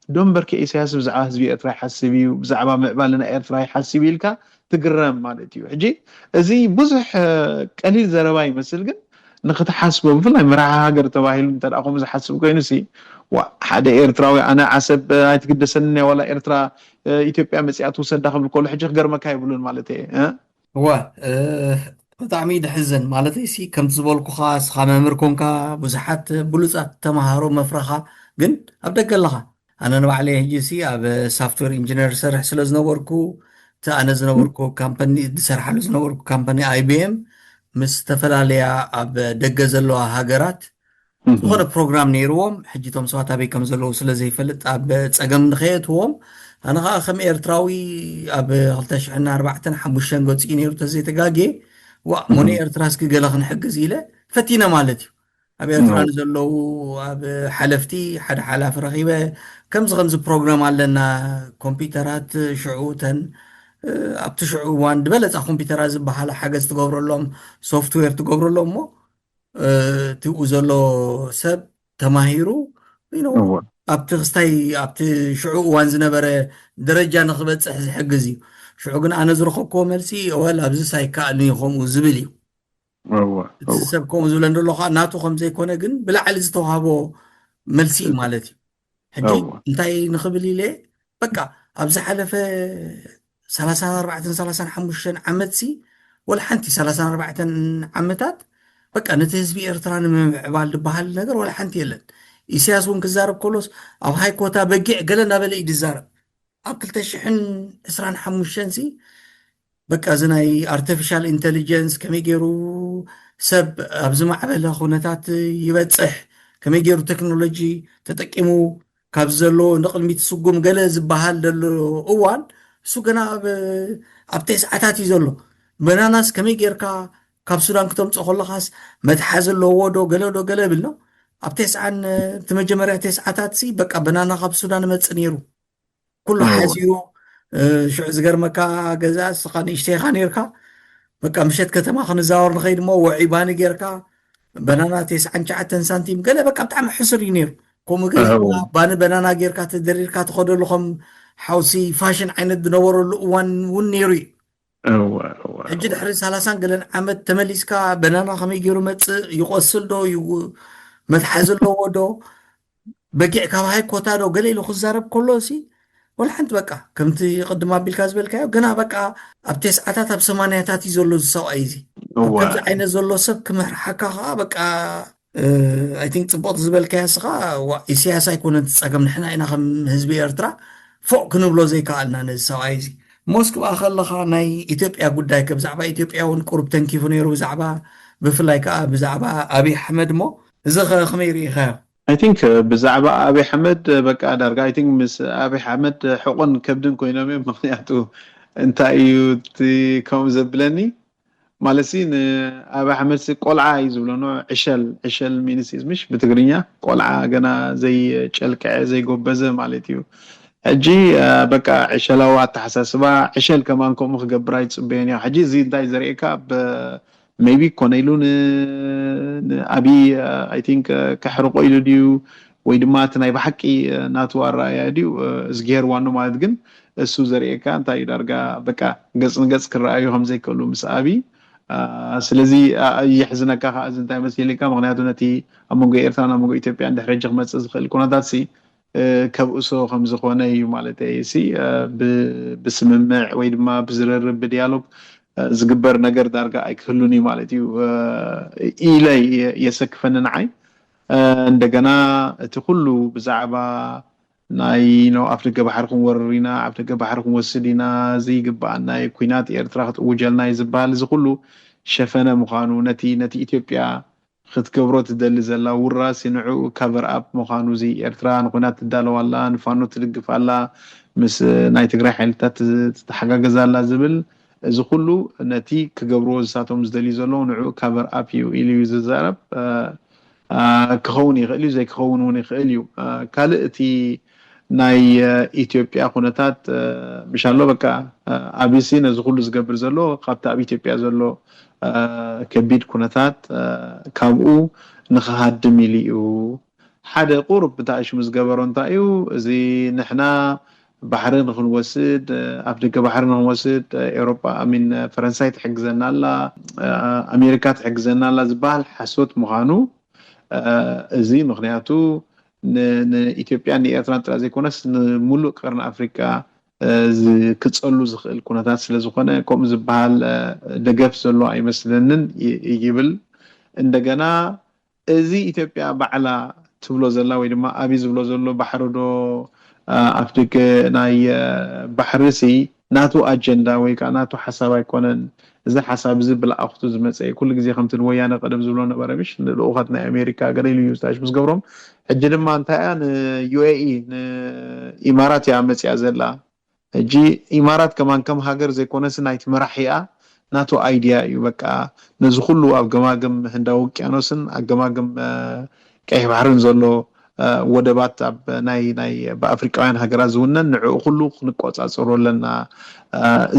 ዶምበርኪ ኢሳያስ ብዛዕባ ህዝቢ ኤርትራ ይሓስብ እዩ፣ ብዛዕባ ምዕባለ ናይ ኤርትራ ይሓስብ እዩ ኢልካ ትግረም ማለት እዩ። ሕጂ እዚ ብዙሕ ቀሊል ዘረባ ይመስል፣ ግን ንክትሓስቦ ብፍላይ መራሒ ሃገር ተባሂሉ እንተ ከምኡ ዝሓስብ ኮይኑ ሲ ሓደ ኤርትራዊ ኣነ ዓሰብ ኣይትግደሰኒ ዋላ ኤርትራ ኢትዮጵያ መፅያ ትውሰዳ ክብል ከሎ ሕጂ ክገርመካ ይብሉን ማለት እየ። እወ ብጣዕሚ ደሕዝን ማለት ሲ ከምቲ ዝበልኩኻ እስኻ መምህር ኮንካ ብዙሓት ብሉፃት ተምሃሮ መፍረኻ ግን ኣብ ደገ ኣለኻ። ኣነ ንባዕለይ ሕጂ ሲ ኣብ ሶፍትዌር ኢንጂነር ሰርሕ ስለ ዝነበርኩ እቲ ኣነ ዝነበርኩ ካምፓኒ ዝሰርሓሉ ዝነበርኩ ካምፓኒ ኣይቢኤም ምስ ዝተፈላለያ ኣብ ደገ ዘለዋ ሃገራት ዝኾነ ፕሮግራም ነይርዎም ሕጂ ቶም ሰባት ኣበይ ከም ዘለዉ ስለ ዘይፈልጥ ኣብ ፀገም ንኸየትዎም ኣነ ከዓ ከም ኤርትራዊ ኣብ ክልተ ሽሕን ኣርባዕተን ሓሙሽተን ገፂኡ ነይሩ ተዘይተጋጌ ዋ ሞኒ ኤርትራ እስኪ ገለ ክንሕግዝ ኢለ ፈቲነ ማለት እዩ ኣብ ኤርትራ ንዘለዉ ኣብ ሓለፍቲ ሓደ ሓላፊ ረኺበ ከምዚ ከምዚ ፕሮግራም ኣለና ኮምፒውተራት ሽዑ ተን ኣብቲ ሽዑ እዋን ዝበለፃ ኮምፒውተራት ዝበሃላ ሓገዝ ትገብረሎም ሶፍትዌር ትገብረሎም እሞ እቲኡ ዘሎ ሰብ ተማሂሩ ኣብቲ ክስታይ ኣብቲ ሽዑ እዋን ዝነበረ ደረጃ ንክበፅሕ ዝሕግዝ እዩ። ሽዑ ግን ኣነ ዝረኸብክዎ መልሲ ወል ኣብዚስ ኣይከኣልን እዩ ከምኡ ዝብል እዩ። እቲ ሰብ ከምኡ ዝብለ እንተሎ ከዓ ናቱ ከምዘይኮነ ግን ብላዕሊ ዝተዋህቦ መልሲ እዩ ማለት እዩ። ሕጂ እንታይ ንክብል ኢለ በቃ ኣብ ዝሓለፈ ሰላሳን ኣርባዕተን ሰላሳን ሓሙሽተን ዓመት ሲ ወላ ሓንቲ ሰላሳን ኣርባዕተን ዓመታት በቃ ነቲ ህዝቢ ኤርትራ ንምምዕባል ዝበሃል ነገር ወላ ሓንቲ የለን። ኢሳያስ እውን ክዛረብ ከሎስ ኣብ ሃይ ኮታ በጊዕ ገለ እናበለ እዩ ዝዛረብ። ኣብ ክልተ ሽሕን ዕስራን ሓሙሽተን ሲ በቃ እዚ ናይ ኣርቲፊሻል ኢንቴሊጀንስ ከመይ ገይሩ ሰብ ኣብ ዝማዕበለ ኩነታት ይበፅሕ፣ ከመይ ገይሩ ቴክኖሎጂ ተጠቂሙ ካብ ዘሎ ንቕድሚት ስጉም ገለ ዝበሃል ዘሎ እዋን እሱ ገና ኣብ ቴስዓታት እዩ ዘሎ። በናናስ ከመይ ጌርካ ካብ ሱዳን ክተምፅኦ ከለኻስ መትሓዚ ኣለዎ ዶ ገለ ዶ ገለ ብል ነው ኣብ ቴስዓን እቲ መጀመርያ ቴስዓታት ሲ በቃ በናና ካብ ሱዳን መፅእ ነይሩ ኩሉ ሓሲሩ ሽዑ ዝገርመካ ገዛ እስኻ ንእሽተይኻ ነርካ በቃ ምሸት ከተማ ክንዛወር ንኸይድ ሞ ወዒ ባኒ ጌርካ በናና ቴስዓን ትሽዓተን ሳንቲም ገለ በቃ ብጣዕሚ ሕሱር እዩ ነይሩ። ከምኡ ግን ባኒ በናና ጌርካ ተደሪርካ ትኸደሉ ከም ሓውሲ ፋሽን ዓይነት ዝነበረሉ እዋን እውን ነይሩ እዩ። ሕጂ ድሕሪ ሰላሳን ገለን ዓመት ተመሊስካ በናና ከመይ ገይሩ መፅእ ይቆስል ዶ መትሓዚ ኣለዎ ዶ በጊዕ ካብ ሃይ ኮታ ዶ ገለ ኢሉ ክዛረብ ከሎ ሲ ወላ ሓንቲ በቃ ከምቲ ቅድም ኣቢልካ ዝበልካዮ ገና በቃ ኣብ ቴስዓታት ኣብ ሰማንያታት እዩ ዘሎ እዚ ሰብኣይ እዚ ከምዚ ዓይነት ዘሎ ሰብ ክምርሓካ ከዓ በቃ ኣይ ቲንክ ፅቡቅ ዝበልካዮ ስኻ ኢሳያስ ኣይኮነን ጸገም ንሕና ኢና ከም ህዝቢ ኤርትራ ፎቅ ክንብሎ ዘይከኣልና ነዚ ሰብኣይ እዚ ሞስክ ብኣ ከለኻ ናይ ኢትዮጵያ ጉዳይ ከ ብዛዕባ ኢትዮጵያ እውን ቁሩብ ተንኪፉ ነይሩ ብዛዕባ ብፍላይ ከዓ ብዛዕባ ኣብይ ኣሕመድ እሞ እዚ ከ ከመይ ርኢኻዮ? I think ብዛዕባ ኣብይ ኣሕመድ በቃ ዳርጋ I think ምስ ኣብይ ኣሕመድ ሕቆን ከብድን ኮይኖም እዮም። ምክንያቱ እንታይ እዩ እቲ ከምኡ ዘብለኒ ማለት ሲ ንኣብይ ኣሕመድ ሲ ቆልዓ እዩ ዝብሎ ኖ ዕሸል ዕሸል ሚንስ ምሽ ብትግርኛ ቆልዓ ገና ዘይጨልቅዐ ዘይጎበዘ ማለት እዩ። ሕጂ በቃ ዕሸላዊ ኣተሓሳስባ ዕሸል ከማን ከምኡ ክገብር ኣይፅበዮን እያ። ሕጂ እዚ እንታይ ዘርእየካ ብ maybe ኮነ ኢሉ ንኣብይ I think ከሕርቆ ኢሉ ድዩ ወይ ድማ እቲ ናይ ብሓቂ ናቱ ኣረኣያ ድዩ እዝግሄር ዋኑ ማለት ግን እሱ ዘርእየካ እንታይ እዩ ዳርጋ በቃ ገፅ ንገፅ ክረኣዩ ከምዘይክእሉ ምስ ኣብይ ስለዚ የሕዝነካ ከዓ እዚ እንታይ መሲልካ ምክንያቱ ነቲ ኣብ መንጎ ኤርትራን ኣብ መንጎ ኢትዮጵያን ድሕሪ ሕጂ ክመፅእ ዝኽእል ኩነታት ሲ ከብእሶ ከምዝኾነ እዩ ማለት ሲ ብስምምዕ ወይ ድማ ብዝርርብ ብዲያሎግ ዝግበር ነገር ዳርጋ ኣይክህሉን እዩ ማለት እዩ ኢለ የሰክፈኒ ንዓይ። እንደገና እቲ ኩሉ ብዛዕባ ናይ ኖ ኣፍ ደገ ባሕሪ ክንወርር ኢና፣ ኣፍ ደገ ባሕሪ ክንወስድ ኢና፣ ዘይግባኣና ኩናት ኤርትራ ክትእውጀልና እዩ ዝበሃል እዚ ኩሉ ሸፈነ ምዃኑ ነቲ ነቲ ኢትዮጵያ ክትገብሮ ትደሊ ዘላ ውራሲ ንዕኡ ካቨር ኣፕ ምዃኑ፣ እዚ ኤርትራ ንኹናት ትዳለዋላ፣ ንፋኖ ትድግፋላ፣ ምስ ናይ ትግራይ ሓይልታት ትተሓጋገዛላ ዝብል፣ እዚ ኩሉ ነቲ ክገብርዎ ዝሳቶም ዝደልዩ ዘለዉ ንዕኡ ካቨር ኣፕ እዩ ኢሉ እዩ ዝዛረብ። ክኸውን ይኽእል እዩ፣ ዘይክኸውን እውን ይኽእል እዩ። ካልእ እቲ ናይ ኢትዮጵያ ኩነታት ምሻሎ በቃ፣ ኣብሲ ነዚ ኩሉ ዝገብር ዘሎ ካብቲ ኣብ ኢትዮጵያ ዘሎ ከቢድ ኩነታት ካብኡ ንኽሃድም ኢሉ እዩ። ሓደ ቁሩብ ብታእሽሙ ዝገበሮ እንታይ እዩ? እዚ ንሕና ባሕሪ ንኽንወስድ፣ ኣፍ ደገ ባሕሪ ንኽንወስድ፣ ኤውሮጳ፣ ኣሚን፣ ፈረንሳይ ትሕግዘና ኣላ፣ ኣሜሪካ ትሕግዘና ኣላ ዝበሃል ሓሶት ምዃኑ፣ እዚ ምኽንያቱ ንኢትዮጵያን ንኤርትራን ጥራይ ዘይኮነስ፣ ንሙሉእ ቀርኒ ኣፍሪቃ ክጸሉ ዝኽእል ኩነታት ስለ ዝኾነ፣ ከምኡ ዝበሃል ደገፍ ዘሎ ኣይመስለንን ይብል። እንደገና፣ እዚ ኢትዮጵያ ባዕላ ትብሎ ዘላ ወይ ድማ ኣብይ ዝብሎ ዘሎ ባሕሪ ዶ ኣፍደገ ናይ ባሕሪ ሲ ናቱ ኣጀንዳ ወይ ከዓ ናቱ ሓሳብ ኣይኮነን። እዚ ሓሳብ እዚ ብልኣኽቱ ዝመፀ እዩ። ኩሉ ግዜ ከምቲ ንወያነ ቀደም ዝብሎ ነበረ፣ ምሽ ንልኡኻት ናይ ኣሜሪካ ገለ ኢሉ እዩ ዝታሽ ምስ ገብሮም። ሕጂ ድማ እንታይ እያ ንዩኤኢ ንኢማራት እያ መፅያ ዘላ። ሕጂ ኢማራት ከማን ከም ሃገር ዘይኮነስ ናይቲ መራሒኣ ናቱ ኣይድያ እዩ። በቃ ነዚ ኩሉ ኣብ ገማግም ህንዳዊ ውቅያኖስን ኣብ ገማግም ቀይሕ ባሕርን ዘሎ ወደባት ኣብ ናይ ናይ ብኣፍሪቃውያን ሃገራት ዝውነን ንዕኡ ኩሉ ክንቆጻጸሮ ኣለና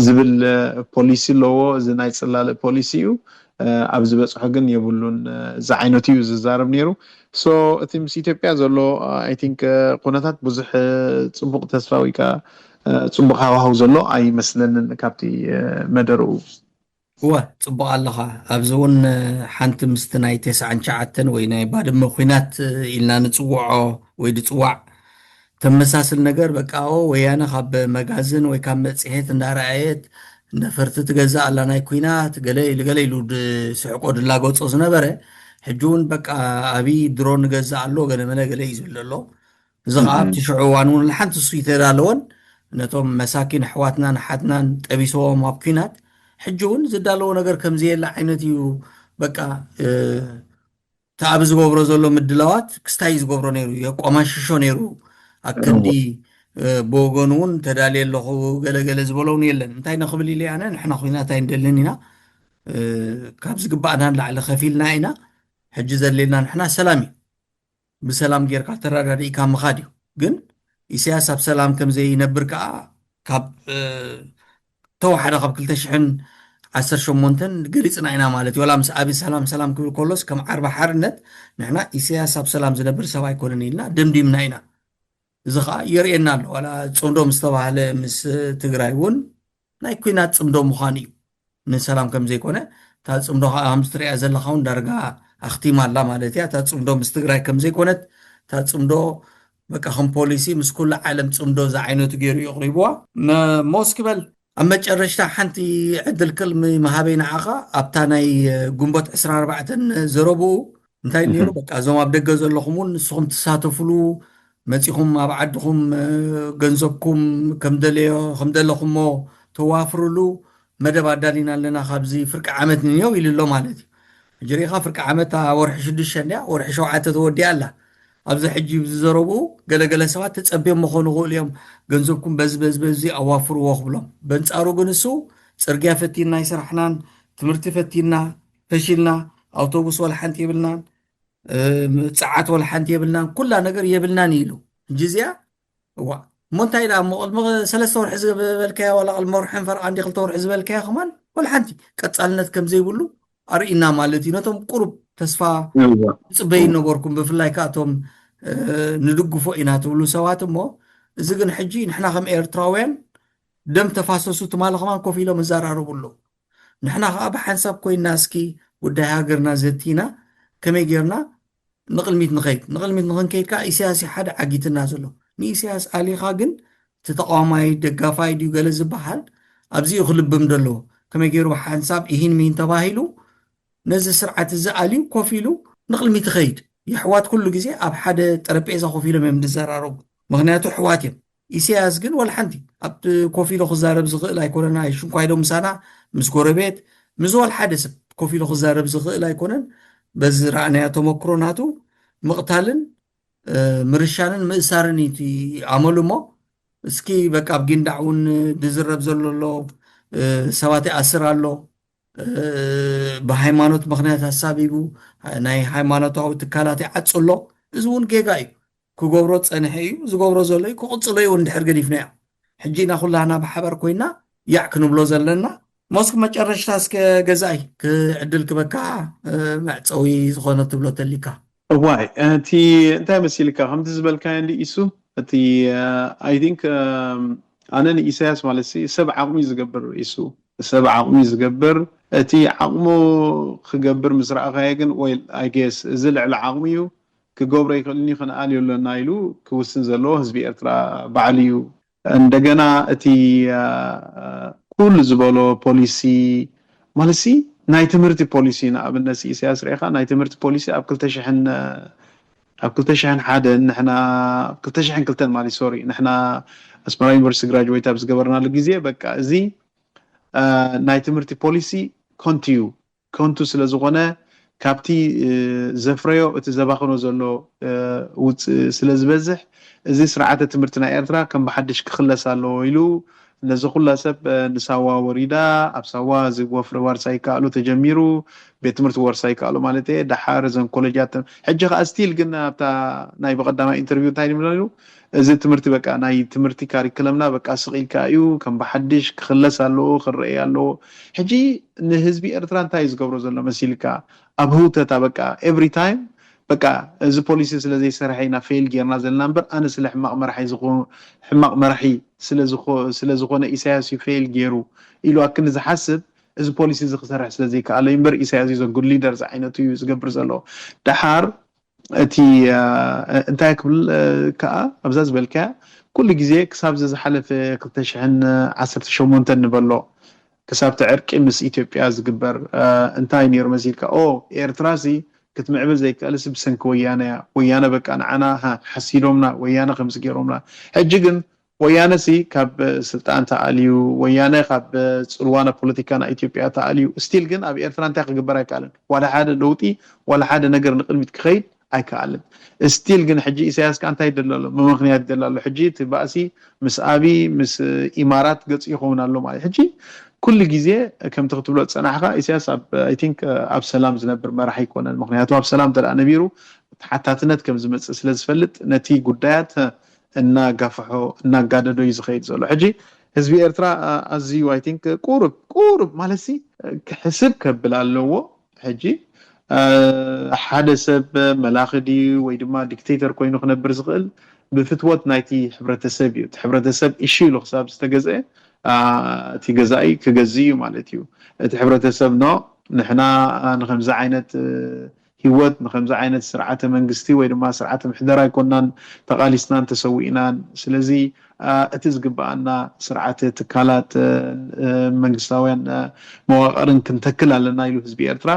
ዝብል ፖሊሲ ኣለዎ። እዚ ናይ ጽላለ ፖሊሲ እዩ። ኣብ ዝበጽሖ ግን የብሉን። እዚ ዓይነት እዩ ዝዛረብ ነይሩ። ሶ እቲ ምስ ኢትዮጵያ ዘሎ ኣይ ቲንክ ኩነታት ብዙሕ ጽቡቕ ተስፋ ወይ ከዓ ጽቡቕ ሃዋህው ዘሎ ኣይመስለንን ካብቲ መደርኡ። እወ፣ ጽቡቕ ኣለኻ። ኣብዚ እውን ሓንቲ ምስቲ ናይ ተስዓን ትሽዓተን ወይ ናይ ባድመ ኲናት ኢልና ንጽውዖ ወይ ድጽዋዕ ተመሳስል ነገር፣ በቃ፣ ኦ፣ ወያነ ካብ መጋዝን ወይ ካብ መጽሔት እንዳረኣየት ነፈርቲ ትገዝእ ኣላ ናይ ኲናት፣ ገለ ኢሉ ገለ ኢሉ ድስሕቆ ድላገጾ ዝነበረ፣ ሕጂ እውን በቃ ኣብይ ድሮን ንገዝእ ኣሎ፣ ገለ መለ ገለ እዩ ዝብል ዘሎ። እዚ ኸዓ ኣብቲ ሽዑ እዋን እውን ሓንቲ እሱ ይተዳለወን ነቶም መሳኪን ኣሕዋትናን ኣሓትናን ጠቢስዎም ኣብ ኲናት ሕጂ እውን ዝዳለዎ ነገር ከም ዘየለ ዓይነት እዩ። በቃ እቲ ኣብ ዝገብሮ ዘሎ ምድላዋት ክስታይ ዝገብሮ ነይሩ፣ የቋማሽሾ ነይሩ። ኣክንዲ ብወገኑ እውን ተዳልየ ኣለኹ ገለገለ ዝበሎ እውን የለን። እንታይ ንኽብል ኢለ ኣነ ንሕና ኲናት ኣይንደልን ኢና፣ ካብ ዝግባእና ንላዕሊ ከፊልና ኢና። ሕጂ ዘድልየና ንሕና ሰላም እዩ። ብሰላም ጌርካ ተረዳዲእካ ምኻድ እዩ። ግን ኢሳያስ ኣብ ሰላም ከም ዘይነብር ከኣ ካብ ተወሓደ ካብ ክልተ ሽሕን ዓሰርተ ሸሞንተን ገሊጽና ኢና ማለት እዩ። ዋላ ምስ ኣብይ ሰላም ሰላም ክብል ከሎስ ከም ዓርቢ ሓርነት ንሕና ኢሳያስ ኣብ ሰላም ዝነብር ሰብ ኣይኮነን ኢልና ደምዲምና ኢና። እዚ ኸኣ የርእየና ኣሎ። ዋላ ጽምዶ ምስ ተባህለ ምስ ትግራይ እውን ናይ ኲናት ጽምዶ ምዃኑ እዩ። ንሰላም ከም ዘይኮነ እታ ጽምዶ ኸኣ ከምዚ ትሪኣ ዘለኻ እውን ዳርጋ ኣኽቲማ ኣላ ማለት እያ። እታ ጽምዶ ምስ ትግራይ ከም ዘይኮነት እታ ጽምዶ በቃ ከም ፖሊሲ ምስ ኩሉ ዓለም ጽምዶ ዝዓይነቱ ገይሩ እዩ ኣቕሪብዋ። ሞስ ክበል ኣብ መጨረሽታ ሓንቲ ዕድል ቅድሚ ምሃበይ ንዓኻ ኣብታ ናይ ግንቦት ዕስራን ኣርባዕተን ዘረብኡ እንታይ ነይሩ? በቃ እዞም ኣብ ደገ ዘለኹም እውን ንስኹም ትሳተፉሉ መጺኹም ኣብ ዓድኹም ገንዘብኩም ከም ደለዮ ከም ደለኹሞ ተዋፍሩሉ መደብ ኣዳሊና ኣለና ካብዚ ፍርቂ ዓመት ንንየው ኢሉ ኣሎ ማለት እዩ። ሕጂ ሪኢኻ ፍርቂ ዓመት ወርሒ ሽዱሽተ እንድያ ወርሒ ሸውዓተ ተወዲኣ ኣላ። ኣብዚ ሕጂ ዝዘረብኡ ገለገለ ሰባት ተጸብዮም መኾኑ ይኽእሉ እዮም። ገንዘብኩም በዚ በዚ በዚ ኣዋፍርዎ ክብሎም። በንጻሩ ግን እሱ ጽርግያ ፈቲና ኣይሰራሕናን፣ ትምህርቲ ፈቲና ፈሺልና፣ ኣውቶቡስ ወላ ሓንቲ የብልናን፣ ጸዓት ወላ ሓንቲ የብልናን፣ ኩላ ነገር የብልናን ኢሉ። ሕጂ እዚኣ እዋ እሞ እንታይ ደኣ እሞ ቅድሚ ሰለስተ ወርሒ ዝበልካያ ዋላ ቅድሚ ወርሕን ፈረቓ እንዲ ክልተ ወርሒ ዝበልካያ ከማን ወላ ሓንቲ ቀጻልነት ከም ዘይብሉ ኣርእና ማለት እዩ። ነቶም ቁሩብ ተስፋ ጽበይ ነበርኩም፣ ብፍላይ ከኣቶም ንድግፎ ኢና ትብሉ ሰባት እሞ፣ እዚ ግን ሕጂ ንሕና ከም ኤርትራውያን ደም ተፋሰሱ ትማሊ ከማን ኮፍ ኢሎም ይዘራረቡ ኣለዉ። ንሕና ከኣ ብሓንሳብ ኮይና እስኪ ጉዳይ ሃገርና ዘቲና ከመይ ጌርና ንቕልሚት ንኸይድ። ንቕልሚት ንኽንከይድ ከኣ ኢሳያስ እዩ ሓደ ዓጊትና ዘሎ። ንኢሳያስ ኣሊኻ ግን እቲ ተቓዋማይ ደጋፋይ ድዩ ገለ ዝበሃል ኣብዚኡ ክልብም ደለዎ። ከመይ ገይሩ ብሓንሳብ ኢሂን ሚሂን ተባሂሉ ነዚ ስርዓት እዚ ኣልዩ ኮፍ ኢሉ ንቕልሚት ይኸይድ። የሕዋት ኩሉ ግዜ ኣብ ሓደ ጠረጴዛ ኮፍ ኢሎም እዮም ዝዘራረቡ። ምኽንያቱ ኣሕዋት እዮም። ኢሳያስ ግን ወላ ሓንቲ ኣብቲ ኮፍ ኢሉ ክዛረብ ዝኽእል ኣይኮነን። ኣይሽንኳይዶ ምሳና ምስ ጎረቤት ምስ ወላ ሓደ ሰብ ኮፍ ኢሉ ክዛረብ ዝኽእል ኣይኮነን። በዚ ረኣናዮ ተመክሮ ናቱ ምቕታልን ምርሻንን ምእሳርን እዩ እቲ ኣመሉ። እሞ እስኪ በቃ ኣብ ጊንዳዕ እውን ዝዝረብ ዘሎ ኣሎ፣ ሰባት ይኣስር ኣሎ፣ ብሃይማኖት ምኽንያት ኣሳቢቡ ናይ ሃይማኖታዊ ትካላት ይዓጹ ኣሎ። እዚ እውን ጌጋ እዩ። ክገብሮ ጸኒሐ እዩ፣ ዝገብሮ ዘሎ እዩ፣ ክቕጽሎ እዩ እውን ድሕር ገዲፍናዮ። ሕጂ ኢና ኩላና ብሓባር ኮይና ያዕ ክንብሎ ዘለና። ሞስክ መጨረሽታ እስከ ገዛይ ክዕድል ክበካ መዕፀዊ ዝኾነ ትብሎ ተሊካ። እዋይ እቲ እንታይ መሲልካ ከምቲ ዝበልካዮ እንዲ ኢሱ እቲ I think ኣነ ንኢሳያስ ማለት ሲ ሰብ ዓቕሚ ዝገብር ኢሱ ሰብ ዓቕሚ ዝገብር እቲ ዓቕሙ ክገብር ምስ ረኣኻዮ ግን ወይ I guess እዚ ልዕሊ ዓቕሚ እዩ ክገብሮ ይኽእልኒ ክንኣል የሎና ኢሉ ክውስን ዘለዎ ህዝቢ ኤርትራ ባዕሉ እዩ። እንደገና እቲ ኩሉ ዝበሎ ፖሊሲ ማለትሲ ናይ ትምህርቲ ፖሊሲ ንኣብነት ኢሳያስ ርኢኻ ናይ ትምህርቲ ፖሊሲ ኣብ ክልተ ሽሕን ኣብ ክልተ ሽሕን ሓደን ንሕና ኣብ ክልተ ሽሕን ክልተን ማለት ሶሪ ንሕና ኣስመራ ዩኒቨርሲቲ ግራጅዌት ኣብ ዝገበርናሉ ግዜ በቃ እዚ ናይ ትምህርቲ ፖሊሲ ኮንትዩ ከንቱ ስለ ዝኾነ ካብቲ ዘፍረዮ እቲ ዘባኽኖ ዘሎ ውፅእ ስለ ዝበዝሕ እዚ ስርዓተ ትምህርቲ ናይ ኤርትራ ከም ብሓድሽ ክኽለስ ኣለዎ ኢሉ ነዚ ኩላ ሰብ ንሳዋ ወሪዳ ኣብ ሳዋ እዚ ወፍሪ ዋርሳይ ይከኣሉ ተጀሚሩ ቤት ትምህርቲ ወርሳይ ይከኣሉ ማለት እየ ደሓር እዘን ኮሌጃት ሕጂ ከዓ ስቲል ግን ኣብታ ናይ ብቀዳማይ ኢንተርቪው እንታይ ንብሎ ኢሉ እዚ ትምህርቲ በቃ ናይ ትምህርቲ ካሪክለምና በቃ ስቕ ኢልካ እዩ ከም ብሓድሽ ክኽለስ ኣለዎ ክረአ ኣለዎ ሕጂ ንህዝቢ ኤርትራ እንታይ እዩ ዝገብሮ ዘሎ መሲልካ ኣብ ህውተታ በቃ every time በቃ እዚ ፖሊሲ ስለ ዘይሰርሐ ኢና ፌል ጌርና ዘለና እምበር ኣነ ስለ ሕማቕ መራሒ ዝኾ- ሕማቕ መራሒ ስለ ዝኾ- ስለ ዝኾነ ኢሳያስ እዩ ፌል ጌሩ ኢሉ ኣክኒ ዝሓስብ እዚ ፖሊሲ እዚ ክሰርሕ ስለ ዘይከኣለ እዩ እምበር ኢሳያስ is a good leader ዝዓይነቱ እዩ ዝገብር ዘሎ ደሓር እቲ እንታይ ክብል ከዓ ኣብዛ ዝበልካያ ኩሉ ግዜ ክሳብ እዚ ዝሓለፈ ክልተ ሽሕን ዓሰርተ ሸሞንተን ንበሎ ክሳብ እቲ ዕርቂ ምስ ኢትዮጵያ ዝግበር እንታይ ነይሩ መሲልካ ኦ ኤርትራ ሲ ክትምዕብል ዘይከኣልስ ብሰንኪ ወያነ እያ ወያነ በቃ ንዓና ሓሲዶምና ወያነ ከምዚ ገይሮምና ሕጂ ግን ወያነ ሲ ካብ ስልጣን ተኣልዩ ወያነ ካብ ፅልዋ ናይ ፖለቲካ ናይ ኢትዮጵያ ተኣልዩ still ግን ኣብ ኤርትራ እንታይ ክግበር ኣይከኣልን ዋላ ሓደ ለውጢ ዋላ ሓደ ነገር ንቅድሚት ክኸይድ ኣይከኣልን still ግን ሕጂ ኢሳያስ ከዓ እንታይ ይደሊ ኣሎ ብምክንያት ይደሊ ኣሎ ሕጂ እቲ ባእሲ ምስ ኣቢ ምስ ኢማራት ገፁ ይኸውን ኣሎ ማለት ሕጂ ኩሉ ግዜ ከምቲ ክትብሎ ዝፀናሕካ ኢሳያስ ኣብ I think ኣብ ሰላም ዝነብር መራሒ ኣይኮነን ምክንያቱ ኣብ ሰላም እንተ ነቢሩ ተሓታትነት ከም ዝመፅእ ስለ ዝፈልጥ ነቲ ጉዳያት እናጋፍሖ እናጋደዶ እዩ ዝኸይድ ዘሎ ሕጂ ህዝቢ ኤርትራ ኣዝዩ I think ቁሩብ ቁሩብ ማለት ሲ ክሕስብ ከብል ኣለዎ ሕጂ ሓደ ሰብ መላኺ ድዩ ወይ ድማ dictator ኮይኑ ክነብር ዝኽእል ብፍትወት ናይቲ ሕብረተሰብ እዩ እቲ ሕብረተሰብ እሺ ኢሉ ክሳብ ዝተገዝአ እቲ ገዛኢ ክገዝእ እዩ ማለት እዩ እቲ ሕብረተሰብ no ንሕና ንከምዚ ዓይነት ሂወት ንከምዚ ዓይነት ስርዓተ መንግስቲ ወይ ድማ ስርዓተ ምሕደራ ኣይኮናን ተቓሊስናን ተሰዊእናን ስለዚ እቲ ዝግበኣና ስርዓተ ትካላት መንግስታውያን መዋቕርን ክንተክል ኣለና ኢሉ ህዝቢ ኤርትራ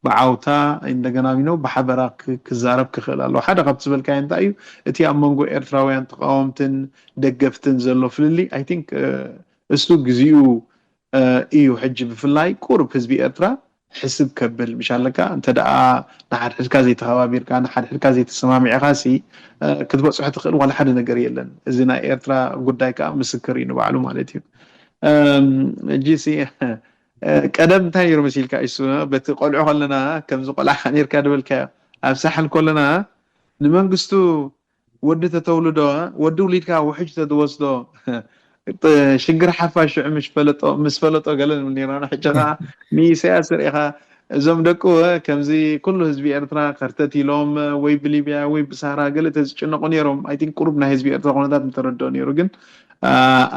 ብዓውታ እንደገና ቢኖ ብሓበራ ክዛረብ ክኽእል ኣለዎ ሓደ ካብቲ ዝበልካዮ እንታይ እዩ እቲ ኣብ መንጎ ኤርትራውያን ተቃወምትን ደገፍትን ዘሎ ፍልልይ I think እሱ ግዚኡ እዩ ሕጂ ብፍላይ ቁሩብ ህዝቢ ኤርትራ ሕስብ ከብል ምሽ ኣለካ እንተ ደኣ ንሓድሕድካ ዘይተኸባቢርካ ንሓድሕድካ ዘይተሰማሚዕካ ሲ ክትበፅሖ ትኽእል ዋላ ሓደ ነገር የለን እዚ ናይ ኤርትራ ጉዳይ ከዓ ምስክር እዩ ንባዕሉ ማለት እዩ እጂ ሲ ቀደም እንታይ ነይሩ መሲልካ እሱ በቲ ቆልዑ ከለና ከምዚ ቆልዓ ነርካ ድበልካዮ ኣብ ሳሕል ከለና ንመንግስቱ ወዲ ተተውልዶ ወዲ ውሊድካ ውሕጅ ተትወስዶ ሽግር ሓፋሽ ሽዑ ምስ ፈለጦ ምስ ፈለጦ ገለ ንብል ነርና ሕጂ ከዓ ንኢሳያስ ርኢኻ እዞም ደቁ ከምዚ ኩሉ ህዝቢ ኤርትራ ከርተት ኢሎም ወይ ብሊብያ ወይ ብሳራ ገለ ተዝጭነቁ ነይሮም I think ቁሩብ ናይ ህዝቢ ኤርትራ ኩነታት ምተረድኦ ነይሩ ግን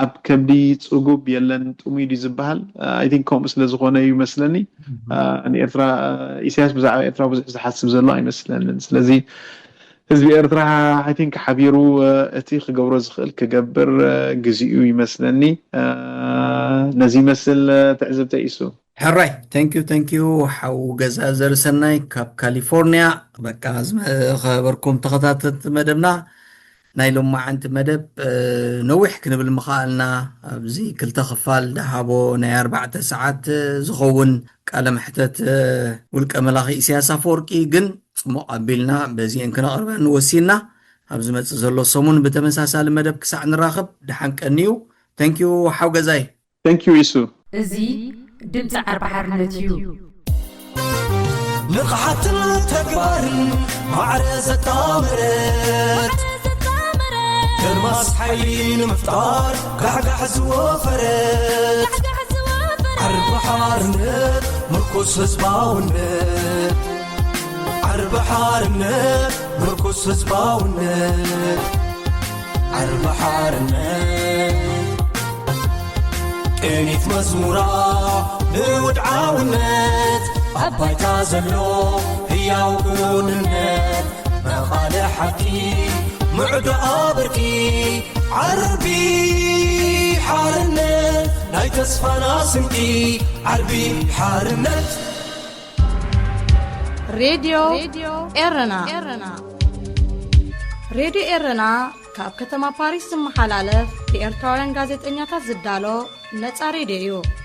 ኣብ ከብዲ ፅጉብ የለን ጥሙይ ድዩ ዝበሃል I think ከምኡ ስለ ዝኾነ እዩ መስለኒ ንኤርትራ ኢሳያስ ብዛዕባ ኤርትራ ብዙሕ ዝሓስብ ዘሎ ኣይመስለንን ስለዚ ህዝቢ ኤርትራ I think ሓቢሩ እቲ ክገብሮ ዝኽእል ክገብር ግዚኡ ይመስለኒ ነዚ ይመስል ትዕዝብተይ ኢሱ ሕራይ thank you thank you ሓው ገዛ ዘርሰናይ ካብ ካሊፎርኒያ በቃ ዝኸበርኩም ተኸታተልቲ መደብና ናይ ሎማዓንቲ መደብ ነዊሕ ክንብል ምኽኣልና። ኣብዚ ክልተ ክፋል ደሃቦ ናይ ኣርባዕተ ሰዓት ዝኸውን ቃለ መሕተት ውልቀ መላኺ ኢሳያስ ኣፈወርቂ ግን ጽሙቕ ኣቢልና በዚአን ክነቕርበን ወሲንና። ኣብ ዝመጽእ ዘሎ ሰሙን ብተመሳሳሊ መደብ ክሳዕ ንራኸብ ደሓን ቀንዩ። Thank you ሓው ገዛይ። Thank you ኢሱ። እዚ ድምፂ ዓርቢ ሓርነት እዩ። ንቕሓትን ተግባርን ማዕረ ዘጣመረት ደርማስ ሓይሊ ንምፍጣር ጋሕጋሕ ዝወፈረት ዓርቢ ሓርነት ምርኩስ ህዝባውነት ዓርቢ ሓርነት ምርኩስ ህዝባውነት ዓርቢ ሓርነት ቅኒት መዝሙራ ንውድዓውነት ኣብ ባይታ ዘሎ ህያው ክውንነት መቓለ ሓቂ ምዕዶ ኣበርቂ ዓርቢ ሓርነት ናይ ተስፋና ስንቂ ዓርቢ ሓርነት ሬድዮ ኤረና ሬድዮ ኤረና ካብ ከተማ ፓሪስ ዝመሓላለፍ ብኤርትራውያን ጋዜጠኛታት ዝዳሎ ነጻ ሬድዮ እዩ።